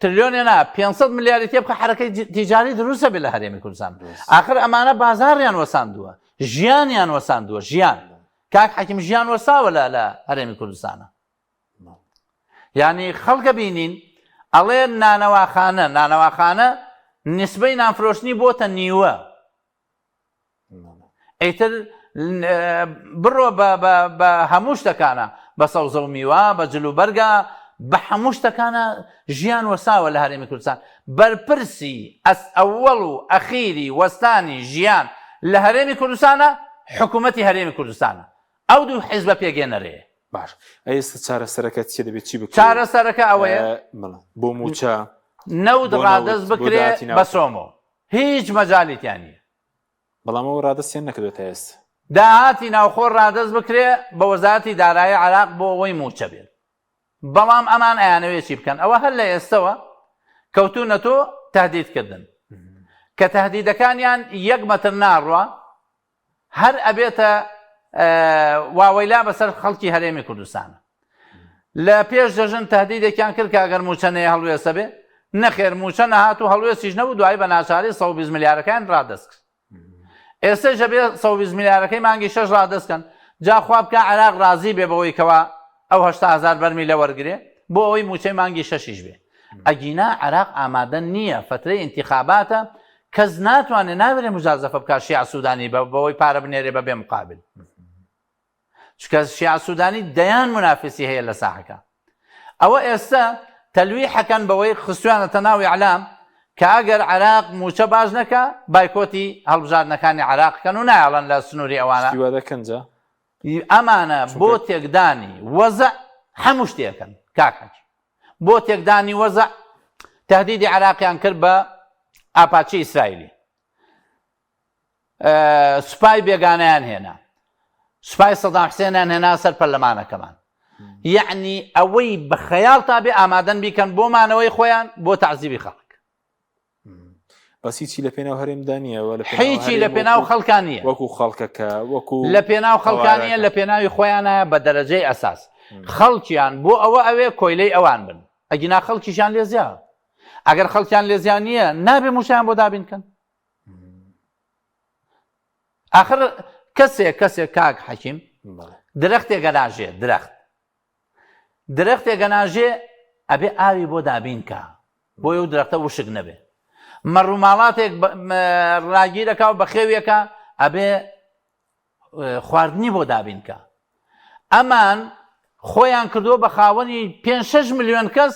[SPEAKER 2] تریلیۆنێ نا 500 ملیاری تێ بخە حرەکەی تیجاری دروستە بێ لە هەرێمی کوردستان آخر ئەمانە بازاڕیان وەساندووە ژیانیان وەساندووە ژیان کاک حەکیم ژیان وەساوە لە لە هەرێمی کوردستانە یعنی خەڵکە بینین ئەڵێ نانەواخانە نانەواخانە. نسبەی نانفرۆشتنی بۆتە نیوە. ئیتر بڕۆ بە هەموو شتەکانە بە سەوزە و میوە بە جل و بەرگە بە هەموو شتەکانە ژیان وەساوە لە هەرێمی کوردستان بەرپرسی ئەس ئەوەڵ و ئەخیری وەستانی ژیان لە هەرێمی کوردستانە حکوومەتی هەرێمی کوردستانە ئەو دوو حیزبە پێگەێنەرەیە
[SPEAKER 1] باش ئەی ئێستا چارەسەرەکە چیە دەبێت چی بکرێت
[SPEAKER 2] چارەسەرەکە ئەوەیە
[SPEAKER 1] بۆ موچە
[SPEAKER 2] نەوت ڕادەست بکرێ بە سۆمۆ هیچ مەجالی تیا نییە.
[SPEAKER 1] بەڵام ئەوە ڕادەستیان نەکردووە تا ئێستا.
[SPEAKER 2] داهاتی ناوخۆ ڕادەست بکرێ بە وەزارەتی دارایی عێراق بۆ ئەوەی مووچە بێت. بەڵام ئەمان ئەیانەوێ چی بکەن؟ ئەوە هەر لە ئێستەوە کەوتوونەتۆ تەهدید کردن. کە تەهدیدەکانیان یەک مەتر ناڕوا، هەر ئەبێتە واوەیلا بەسەر خەڵکی هەرێمی کوردستانە. لە پێش جەژن تهدیدێکیان کرد کە ئەگەر مووچە نەیە هەڵوێستە بێ، نەخێر مووچە نەهات و هەڵوێستیش نەبوو دوایی بە ناچاری 120 ملیارەکەیان ڕادەست کرد. ئێستەش ئەبێ 120 ملیارەکەی مانگی شەش ڕادەست کەن، جا خوا بکا عێراق ڕازی بێ بەوەی کەوا ئەو 80 هەزار بەرمیلە وەرگرێ بۆ ئەوەی مووچەی مانگی شەشیش بێ. ئەگینا عێراق ئامادە نییە، فەترەی ئینتیخاباتە کەس ناتوانێ ناوێرێ موجازەفە بکا شیع سودانی بەوەی پارە بنێرێ بە بێ مقابل. چونکە شیاع سودانی دەیان منافسی هەیە لە ساحەکە ئەوە ئێستا تەلویحەکەن بەوەی خستویانەتە ناو ئیعلام کە ئەگەر عراق موچە باش نەکا بایکۆتی هەڵبژاردنەکانی عراق کەن و نایەڵن لە سنووری ئەوانە
[SPEAKER 1] شتی وا دەکەن جا
[SPEAKER 2] ئەمانە بۆ تێکدانی وەزع هەموو شتێکن کاک حەکیم بۆ تێکدانی وەزع تهدیدی عراقیان کرد بە ئاپاچی ئیسرائیلی سوپای بێگانەیان هێنا سوپای سەدام حسێنیان هێنا سەر پەرلەمانەکەمان یەعنی ئەوەی بە خەیاڵ تا بێ ئامادەن بیکەن بۆ مانەوەی خۆیان بۆ تعزیبی خەڵک
[SPEAKER 1] بەس هیچی لە پێناو هەرێمدا نییە
[SPEAKER 2] هیچی لە پێناو خەڵکان نییە
[SPEAKER 1] وەکو خەڵکەکە وەکو
[SPEAKER 2] لە پێناو خەڵکانیە لە پێناوی خۆیانە بە دەرەجەی ئەساس خەڵکیان بۆ ئەوە ئەوێ کۆیلەی ئەوان بن ئەگینا خەڵکیشیان لێزیا ئەگەر خەڵکیان لێزیان نییە نابێ مووچەیان بۆ دابین کەن ئاخر کەسێک کەسێک کاک حەکیم درەختێک گەناژێ درەخت درەختێک گەناژێ ئەبێ ئاوی بۆ دابین کە بۆی و درەختە وشک نەبێ مەڕووماڵاتێک ڕاگیرەکە و بەخێویەکە ئەبێ خواردنی بۆ دابین کە. ئەمان خۆیان کردووە بە خاوەنی پێ شەش ملیۆن کەس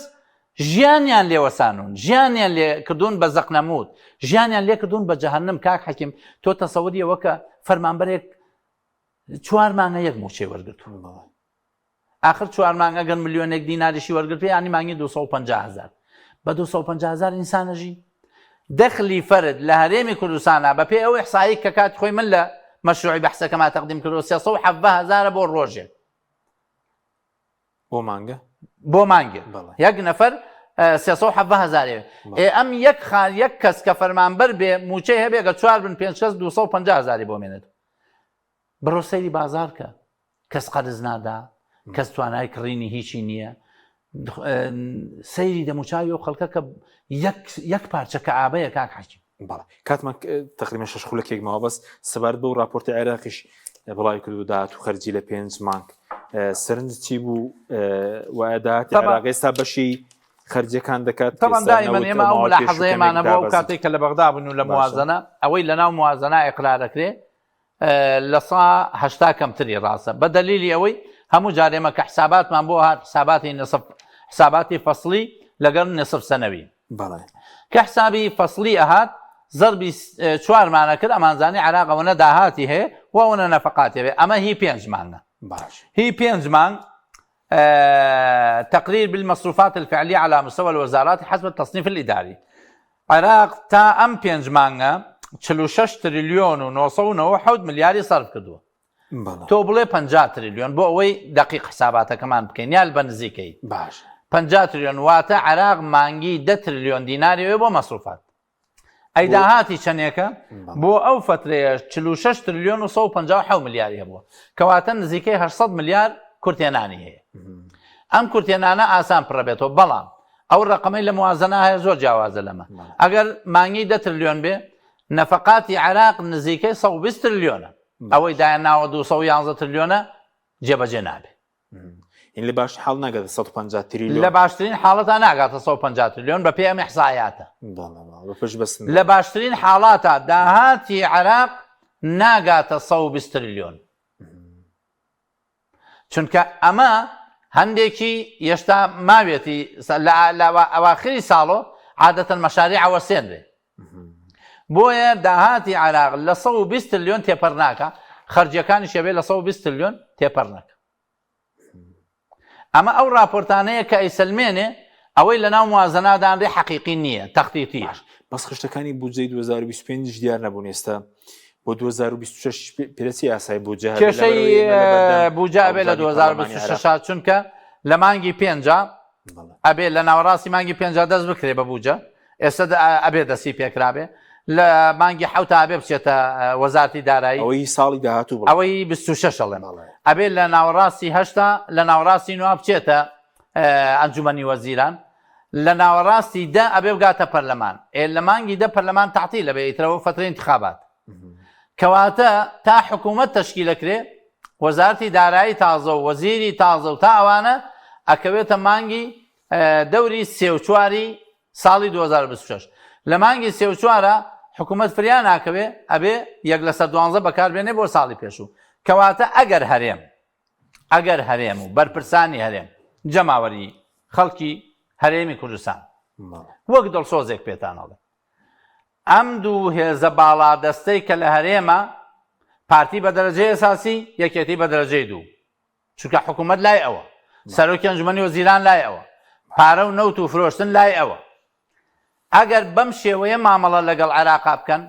[SPEAKER 2] ژیانیان لێ وەسانون ژیانیان لێ کردوون بە زەقنەموت ژیانیان لێ کردوون بە جەهەنم کاک حەکیم تۆ تەسەوری ئەوە کە فەرمانبەرێک چوار مانگە یەک مووچەی وەرگرتووە ئاخر چوار مانگ ئەگەر ملیۆنێک دیناریشی وەرگرتێ یانی مانگی 250 هزار بە 250 هزار ئینسانەژی دەخلی فەرد لە هەرێمی کوردستانە بە پێی ئەو ئیحسایی کە کات خۆی من لە مەشروعی بەحسەکەما تەقدیم کردو 317 هزارە بۆ ڕۆژێک
[SPEAKER 1] بۆ مانگە
[SPEAKER 2] بۆ مانگێک یەک نەفەر 317 هزارێ ئێ ئەم یەک خان یەک کەس کە فەرمانبەر بێ موچەی هەبێ کە چوار بن پێنج کەس 250 هزاری بۆ مێنێت بڕۆ سەیری بازار کە کەس قەرز نادا کەس توانای کڕینی هیچی نییە سەیری دەموچاوی و خەڵکە کە یەک پارچە کە ئابەیە کاک حەکیم
[SPEAKER 1] بەڵێ کاتمان تقریبا شش خولەکێک ماوە بەس سەبارەت بەو راپۆرتی عێراقیش بڵاوی کرد و داهات و خەرجی لە پێنج مانگ سەرنج چی بوو وایە داهاتی عێراق ئێستا بەشی خەرجیەکان دەکات
[SPEAKER 2] طبعا دائما ئێمە ئەو ملاحەزەیەمان هەبوو ئەو کاتێک کە لە بەغدا بوون و لە موازنە ئەوەی لەناو موازنە ئیقرار ئەکرێ 80% کەمتری ڕاستە بە دەلیلی ئەوەی هەموو جار ئێمە کە حساباتمان بۆ هات حساباتی نصف حساباتی فەصلی لەگەڵ نصف سەنەوی
[SPEAKER 1] بەڵێ
[SPEAKER 2] کە حسابی فەصلی ئەهات زەربی چوارمانە کرد ئەمانزانی عراق ئەوەنە داهاتی هەیە و ئەوەنە نەفەقاتی هەیە ئەمە هی پێنج مانگە
[SPEAKER 1] باش
[SPEAKER 2] هی پێنج مانگ تقرير بالمصروفات الفعلية على مستوى الوزارات حسب التصنيف الإداري عێراق تا ئەم پێنج مانگە 46 تریلیۆن و 997 ملیاری سەرف کردووە تۆ بڵێ 50 تریلیۆن بۆ ئەوەی دقیق حساباتەکەمان بکەین یال بە نزیکەی
[SPEAKER 1] باش
[SPEAKER 2] 50 تریلیۆن واتە عێراق مانگی 10 تریلیۆن دیناری بۆ مەسروفات ئەی داهاتی چەندێکە؟ بۆ ئەو فەترەیەش 46 تریلیۆن و 157 ملیاری هەبووە کەواتە نزیکەی 800 ملیار کورتێنانی هەیە ئەم کورتێنانە ئاسان پڕەبێتەوە بەڵام ئەو ڕقەمەی لە موازنە هەیە زۆر جیاوازە لەمە ئەگەر مانگی 10 تریلیۆن بێ نەفەقاتی عێراق نزیکەی 120 تریلیۆنە ئەوەی دایان ناوە 211 تریلیۆنە جێبەجێ نابێ.
[SPEAKER 1] این لە باش حاڵ ناگاتە 150 تریلیۆن.
[SPEAKER 2] لە باشترین حاڵەتا ناگاتە 150 تریلیۆن بە پێی ئەم ئیحسایاتە.
[SPEAKER 1] بەڵێ بەڵێ بە پشت بەستن.
[SPEAKER 2] لە باشترین حاڵاتا داهاتی عێراق ناگاتە 120 تریلیۆن. چونکە ئەمە هەندێکی یەشتا ماوێتی لە ئەواخری ساڵۆ عادەتەن مەشاریع ئەوەسێنرێ. بۆیە داهاتی عێراق لە 120 تریلیۆن تێپەر ناکا، خەرجیەکانیش ئەبێ لە 120 تریلیۆن تێپەر نەکا. ئەمە ئەو راپۆرتانەیە کە ئەیسەلمێنێ ئەوەی لەناو موازەنا دانرێ حەقیقی نییە، تەختیتییە.
[SPEAKER 1] باش بەس خشتەکانی بودجەی 2025 دیار نەبوون ئێستا بۆ 2026 پێدەچێ یاسای بودجە هەبێ
[SPEAKER 2] کێشەی
[SPEAKER 1] لەبەرئەوەی ئێمە لەبەردەم
[SPEAKER 2] بودجە ئەبێ لە
[SPEAKER 1] هەڵبژاردنی پەرلەمانی عێراق
[SPEAKER 2] 2026 چونکە لە مانگی پێنجا ئەبێ لە ناوەڕاستی مانگی پێنجا دەست بکرێ بە بوجە ئێستا ئەبێ دەستی پێکرابێ لە مانگی حوتا ئەبێ بچێتە وەزارتی دارایی
[SPEAKER 1] ئەوەی ساڵی داهاتوو
[SPEAKER 2] ئەوەی 26 ئەڵێم ئەبێ لە ناوەڕاستی هەشتا لە ناوەڕاستی نووا بچێتە ئەنجومەنی وەزیران لە ناوەڕاستی دە ئەبێ بگاتە پەرلەمان ئێ لە مانگی دە پەرلەمان تاعتی لەبێ ئیترەوە فترە انتخابات کەواتە تا حکوومەت تەشکیلەکرێ وەزارەتی دارایی تازە و وەزیری تازە و تا ئەوانە ئەکەوێتە مانگی دەوری سێ و چواری ساڵی 2026 لە مانگی سێ و چوارە حکوومەت فریا ناکەوێ ئەبێ یەک لەسەر دوانزە بەکاربێنێ بۆ ساڵی پێشوو کەواتە ئەگەر هەرێم ئەگەر هەرێم و بەرپرسانی هەرێم جەماوەری خەڵکی هەرێمی کوردستان وەک دڵسۆزێک پێتان ئەڵێ ئەم دوو هێزە باڵادەستەی کە لە هەرێمە، پارتی بە دەرەجەی ئەساسی، یەکێتی بە دەرەجەی دوو. چونکە حکوومەت لای ئەوە، سەرۆکی ئەنجومەنی وەزیران لای ئەوە، پارە و نەوت و فرۆشتن لای ئەوە. ئەگەر بەم شێوەیە مامەڵە لەگەڵ عێراقا بکەن،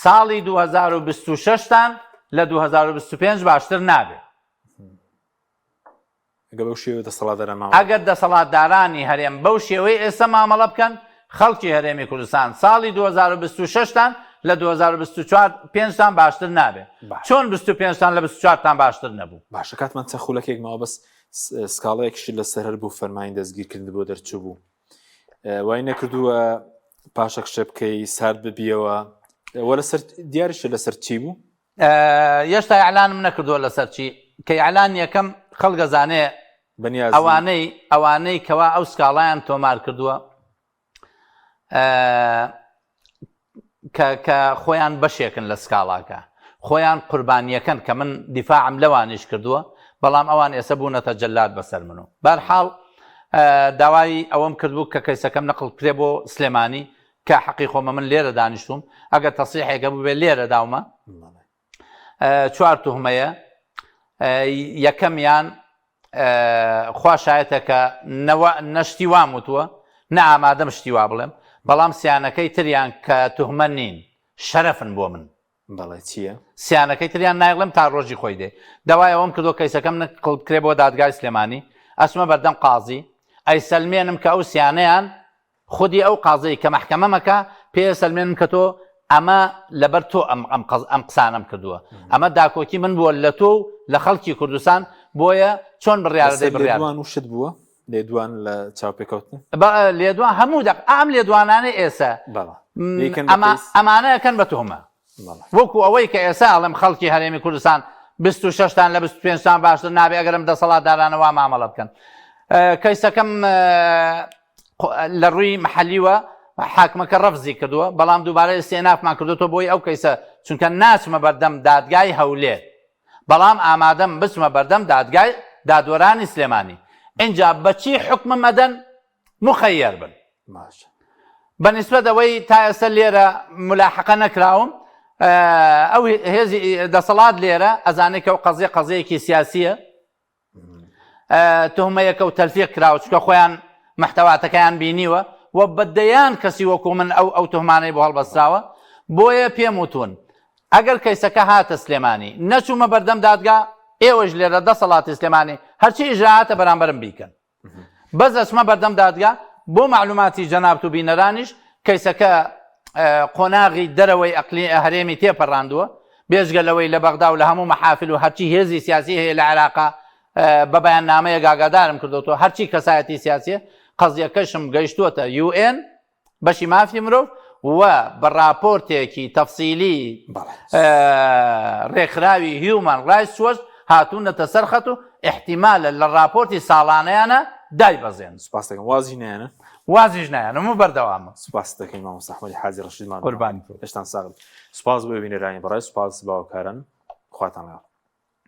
[SPEAKER 2] ساڵی 2026 تان لە 2025 باشتر نابێ.
[SPEAKER 1] ئەگەر بەو شێوەیە دەسەڵاتداران مامەڵە
[SPEAKER 2] ئەگەر دەسەڵاتدارانی هەرێم بەو شێوەی ئێستا مامەڵە بکەن، خەڵکی هەرێمی کوردستان ساڵی 2026 تان لە 2024 پێنج تان باشتر نابێ.
[SPEAKER 1] باشە.
[SPEAKER 2] چۆن 25 تان لە 24 تان باشتر نەبوو؟
[SPEAKER 1] باشە کاتمان چەند خولەکێک ماوە بەس سکاڵایەکیشت لەسەر هەر بوو فەرمانی دەستگیرکردن بۆ دەرچوو وای نەکردووە پاشەکشە بکەی سارد ببیەوە وە لەسەر دیاریشە لەسەر چی بوو؟
[SPEAKER 2] یەشتا ئیعلانم نەکردووە لەسەر چی کە ئیعلان یەکەم خەڵک ئەزانێ
[SPEAKER 1] بەنیازی
[SPEAKER 2] ئەوانەی ئەوانەی کەوا ئەو سکاڵایان تۆمار کردووە کە کە خۆیان بەشێکن لە سکاڵاکە خۆیان قوربانیەکەن کە من دیفاعم لەوانیش کردووە بەڵام ئەوان ئێستا بوونەتە جەلاد بەسەر من و بەرحاڵ داوای ئەوەم کردبوو کە کەیسەکەم نەقل کرێ بۆ سلێمانی کە حەقی خۆمە من لێرە دانیشتوم ئەگەر تەسیحێک هەبووبێ لێرە داومە چوار توهمەیە یەکەمیان خوا شایەتە کە نەوە نەشتی وام وتووە نە ئامادەم شتی وا بڵێم بەڵام سیانەکەی تریان کە توهمە نین شەرەفن بۆ من
[SPEAKER 1] بەڵێ چییە؟
[SPEAKER 2] سیانەکەی تریان نایڵێم تا ڕۆژی خۆی دێ داوای ئەوەم کردووە کەیسەکەم نقل بکرێ بۆ دادگای سلێمانی ئەچمە بەردەم قازی ئەیسەلمێنم کە ئەو سیانەیان خودی ئەو قازیەی کە مەحکەمە مەکە پێ سەلمێنم کە تۆ ئەمە لەبەر تۆ ئەم ئەم قەز ئەم قسانەم کردووە ئەمە داکۆکی من بووە لە تۆ و لە خەڵکی کوردستان بۆیە چۆن بڕیارە دەی
[SPEAKER 1] لەسەر
[SPEAKER 2] بڕیار
[SPEAKER 1] لێدوان و شت بووە لێدوان لە چاوپێکەوتن
[SPEAKER 2] بە لێدوان هەموو دەق ئەم لێدوانانەی ئێسە
[SPEAKER 1] بەڵێ
[SPEAKER 2] م،
[SPEAKER 1] بیکەن بە
[SPEAKER 2] ئەمە
[SPEAKER 1] کەیس
[SPEAKER 2] ئەمانە ئەکەن بە توهمە
[SPEAKER 1] بەڵێ
[SPEAKER 2] وەکو ئەوەی کە ئێسا ئەڵێم خەڵکی هەرێمی کوردستان 26 تان لە 25 تان باشتر نابێ ئەگەر ئەم دەسەڵاتدارانە وا مامەڵە بکەن کەیسەکەم لە ڕووی محەلیوە حاکمەکە ڕەفزی کردووە بەڵام دووبارە ئیستئنافمان کردوەوە بۆی ئەو کەیسە چونکە ناچمە بەردەم دادگای هەولێر بەڵام ئامادەم بچمە بەردەم دادگای دادوەرانی سلێمانی اینجا بەچی حکمم ئەدەن مخەیەر بن بە نیسبەت ئەوەی تا ئێستا لێرە ملاحقە نەکراوم ئەو هێزی دەسەڵات لێرە ئەزانێت کە ئەو قەزیە قەزیەکی سیاسیە تهمەیەکە و تەلفیق کراوە چونکە خۆیان محتەواتەکەیان بینیوە و بە دەیان کەسی وەکو من ئەو ئەو تهمانەی بۆ هەڵبەستراوە بۆیە پێم وتون ئەگەر کەیسەکە هاتە سلێمانی نەچوومە بەردەم دادگا ئێوەش لێرە دەسەڵاتی سلێمانی هەرچی ئیجراعاتە بەرامبەرم بیکەن بەس ئەچمە بەردەم دادگا بۆ مەعلوماتی جەنابت و بینەرانیش کەیسەکە قۆناغی دەرەوەی ئەقلی هەرێمی تێپەڕاندووە بێجگە لەوەی لە بەغدا و لە هەموو مەحافل و هەرچی هێزی سیاسی هەیە لە عێراقا بە بەیاننامەیەک ئاگادارم کردوەوە هەرچی کەسایەتی سیاسیە قەزیەکەشم گەیشتووەتە UN بەشی مافی مرۆڤ و بە ڕاپۆرتێکی تەفسیلی ڕێکخراوی هیومان ڕایتس وۆچ. هاتوونەتە سەر خەت و ئیحتیمالە لە ڕاپۆرتی ساڵانەیانە دایبەزێنن.
[SPEAKER 1] سوپاست دەکەم. وازیش نایەنن؟
[SPEAKER 2] وازیش نایەنم و بەردەوامم.
[SPEAKER 1] سوپاست دەکەین مامۆستا ئەحمەدی حاجی ڕەشید ماندوو
[SPEAKER 2] قوربانی تۆ.
[SPEAKER 1] لەشتان ساغ بێت. سوپاس بۆ بینەرانی بەڕێز، سوپاس باوەکاران. خواتان لەگەڵ.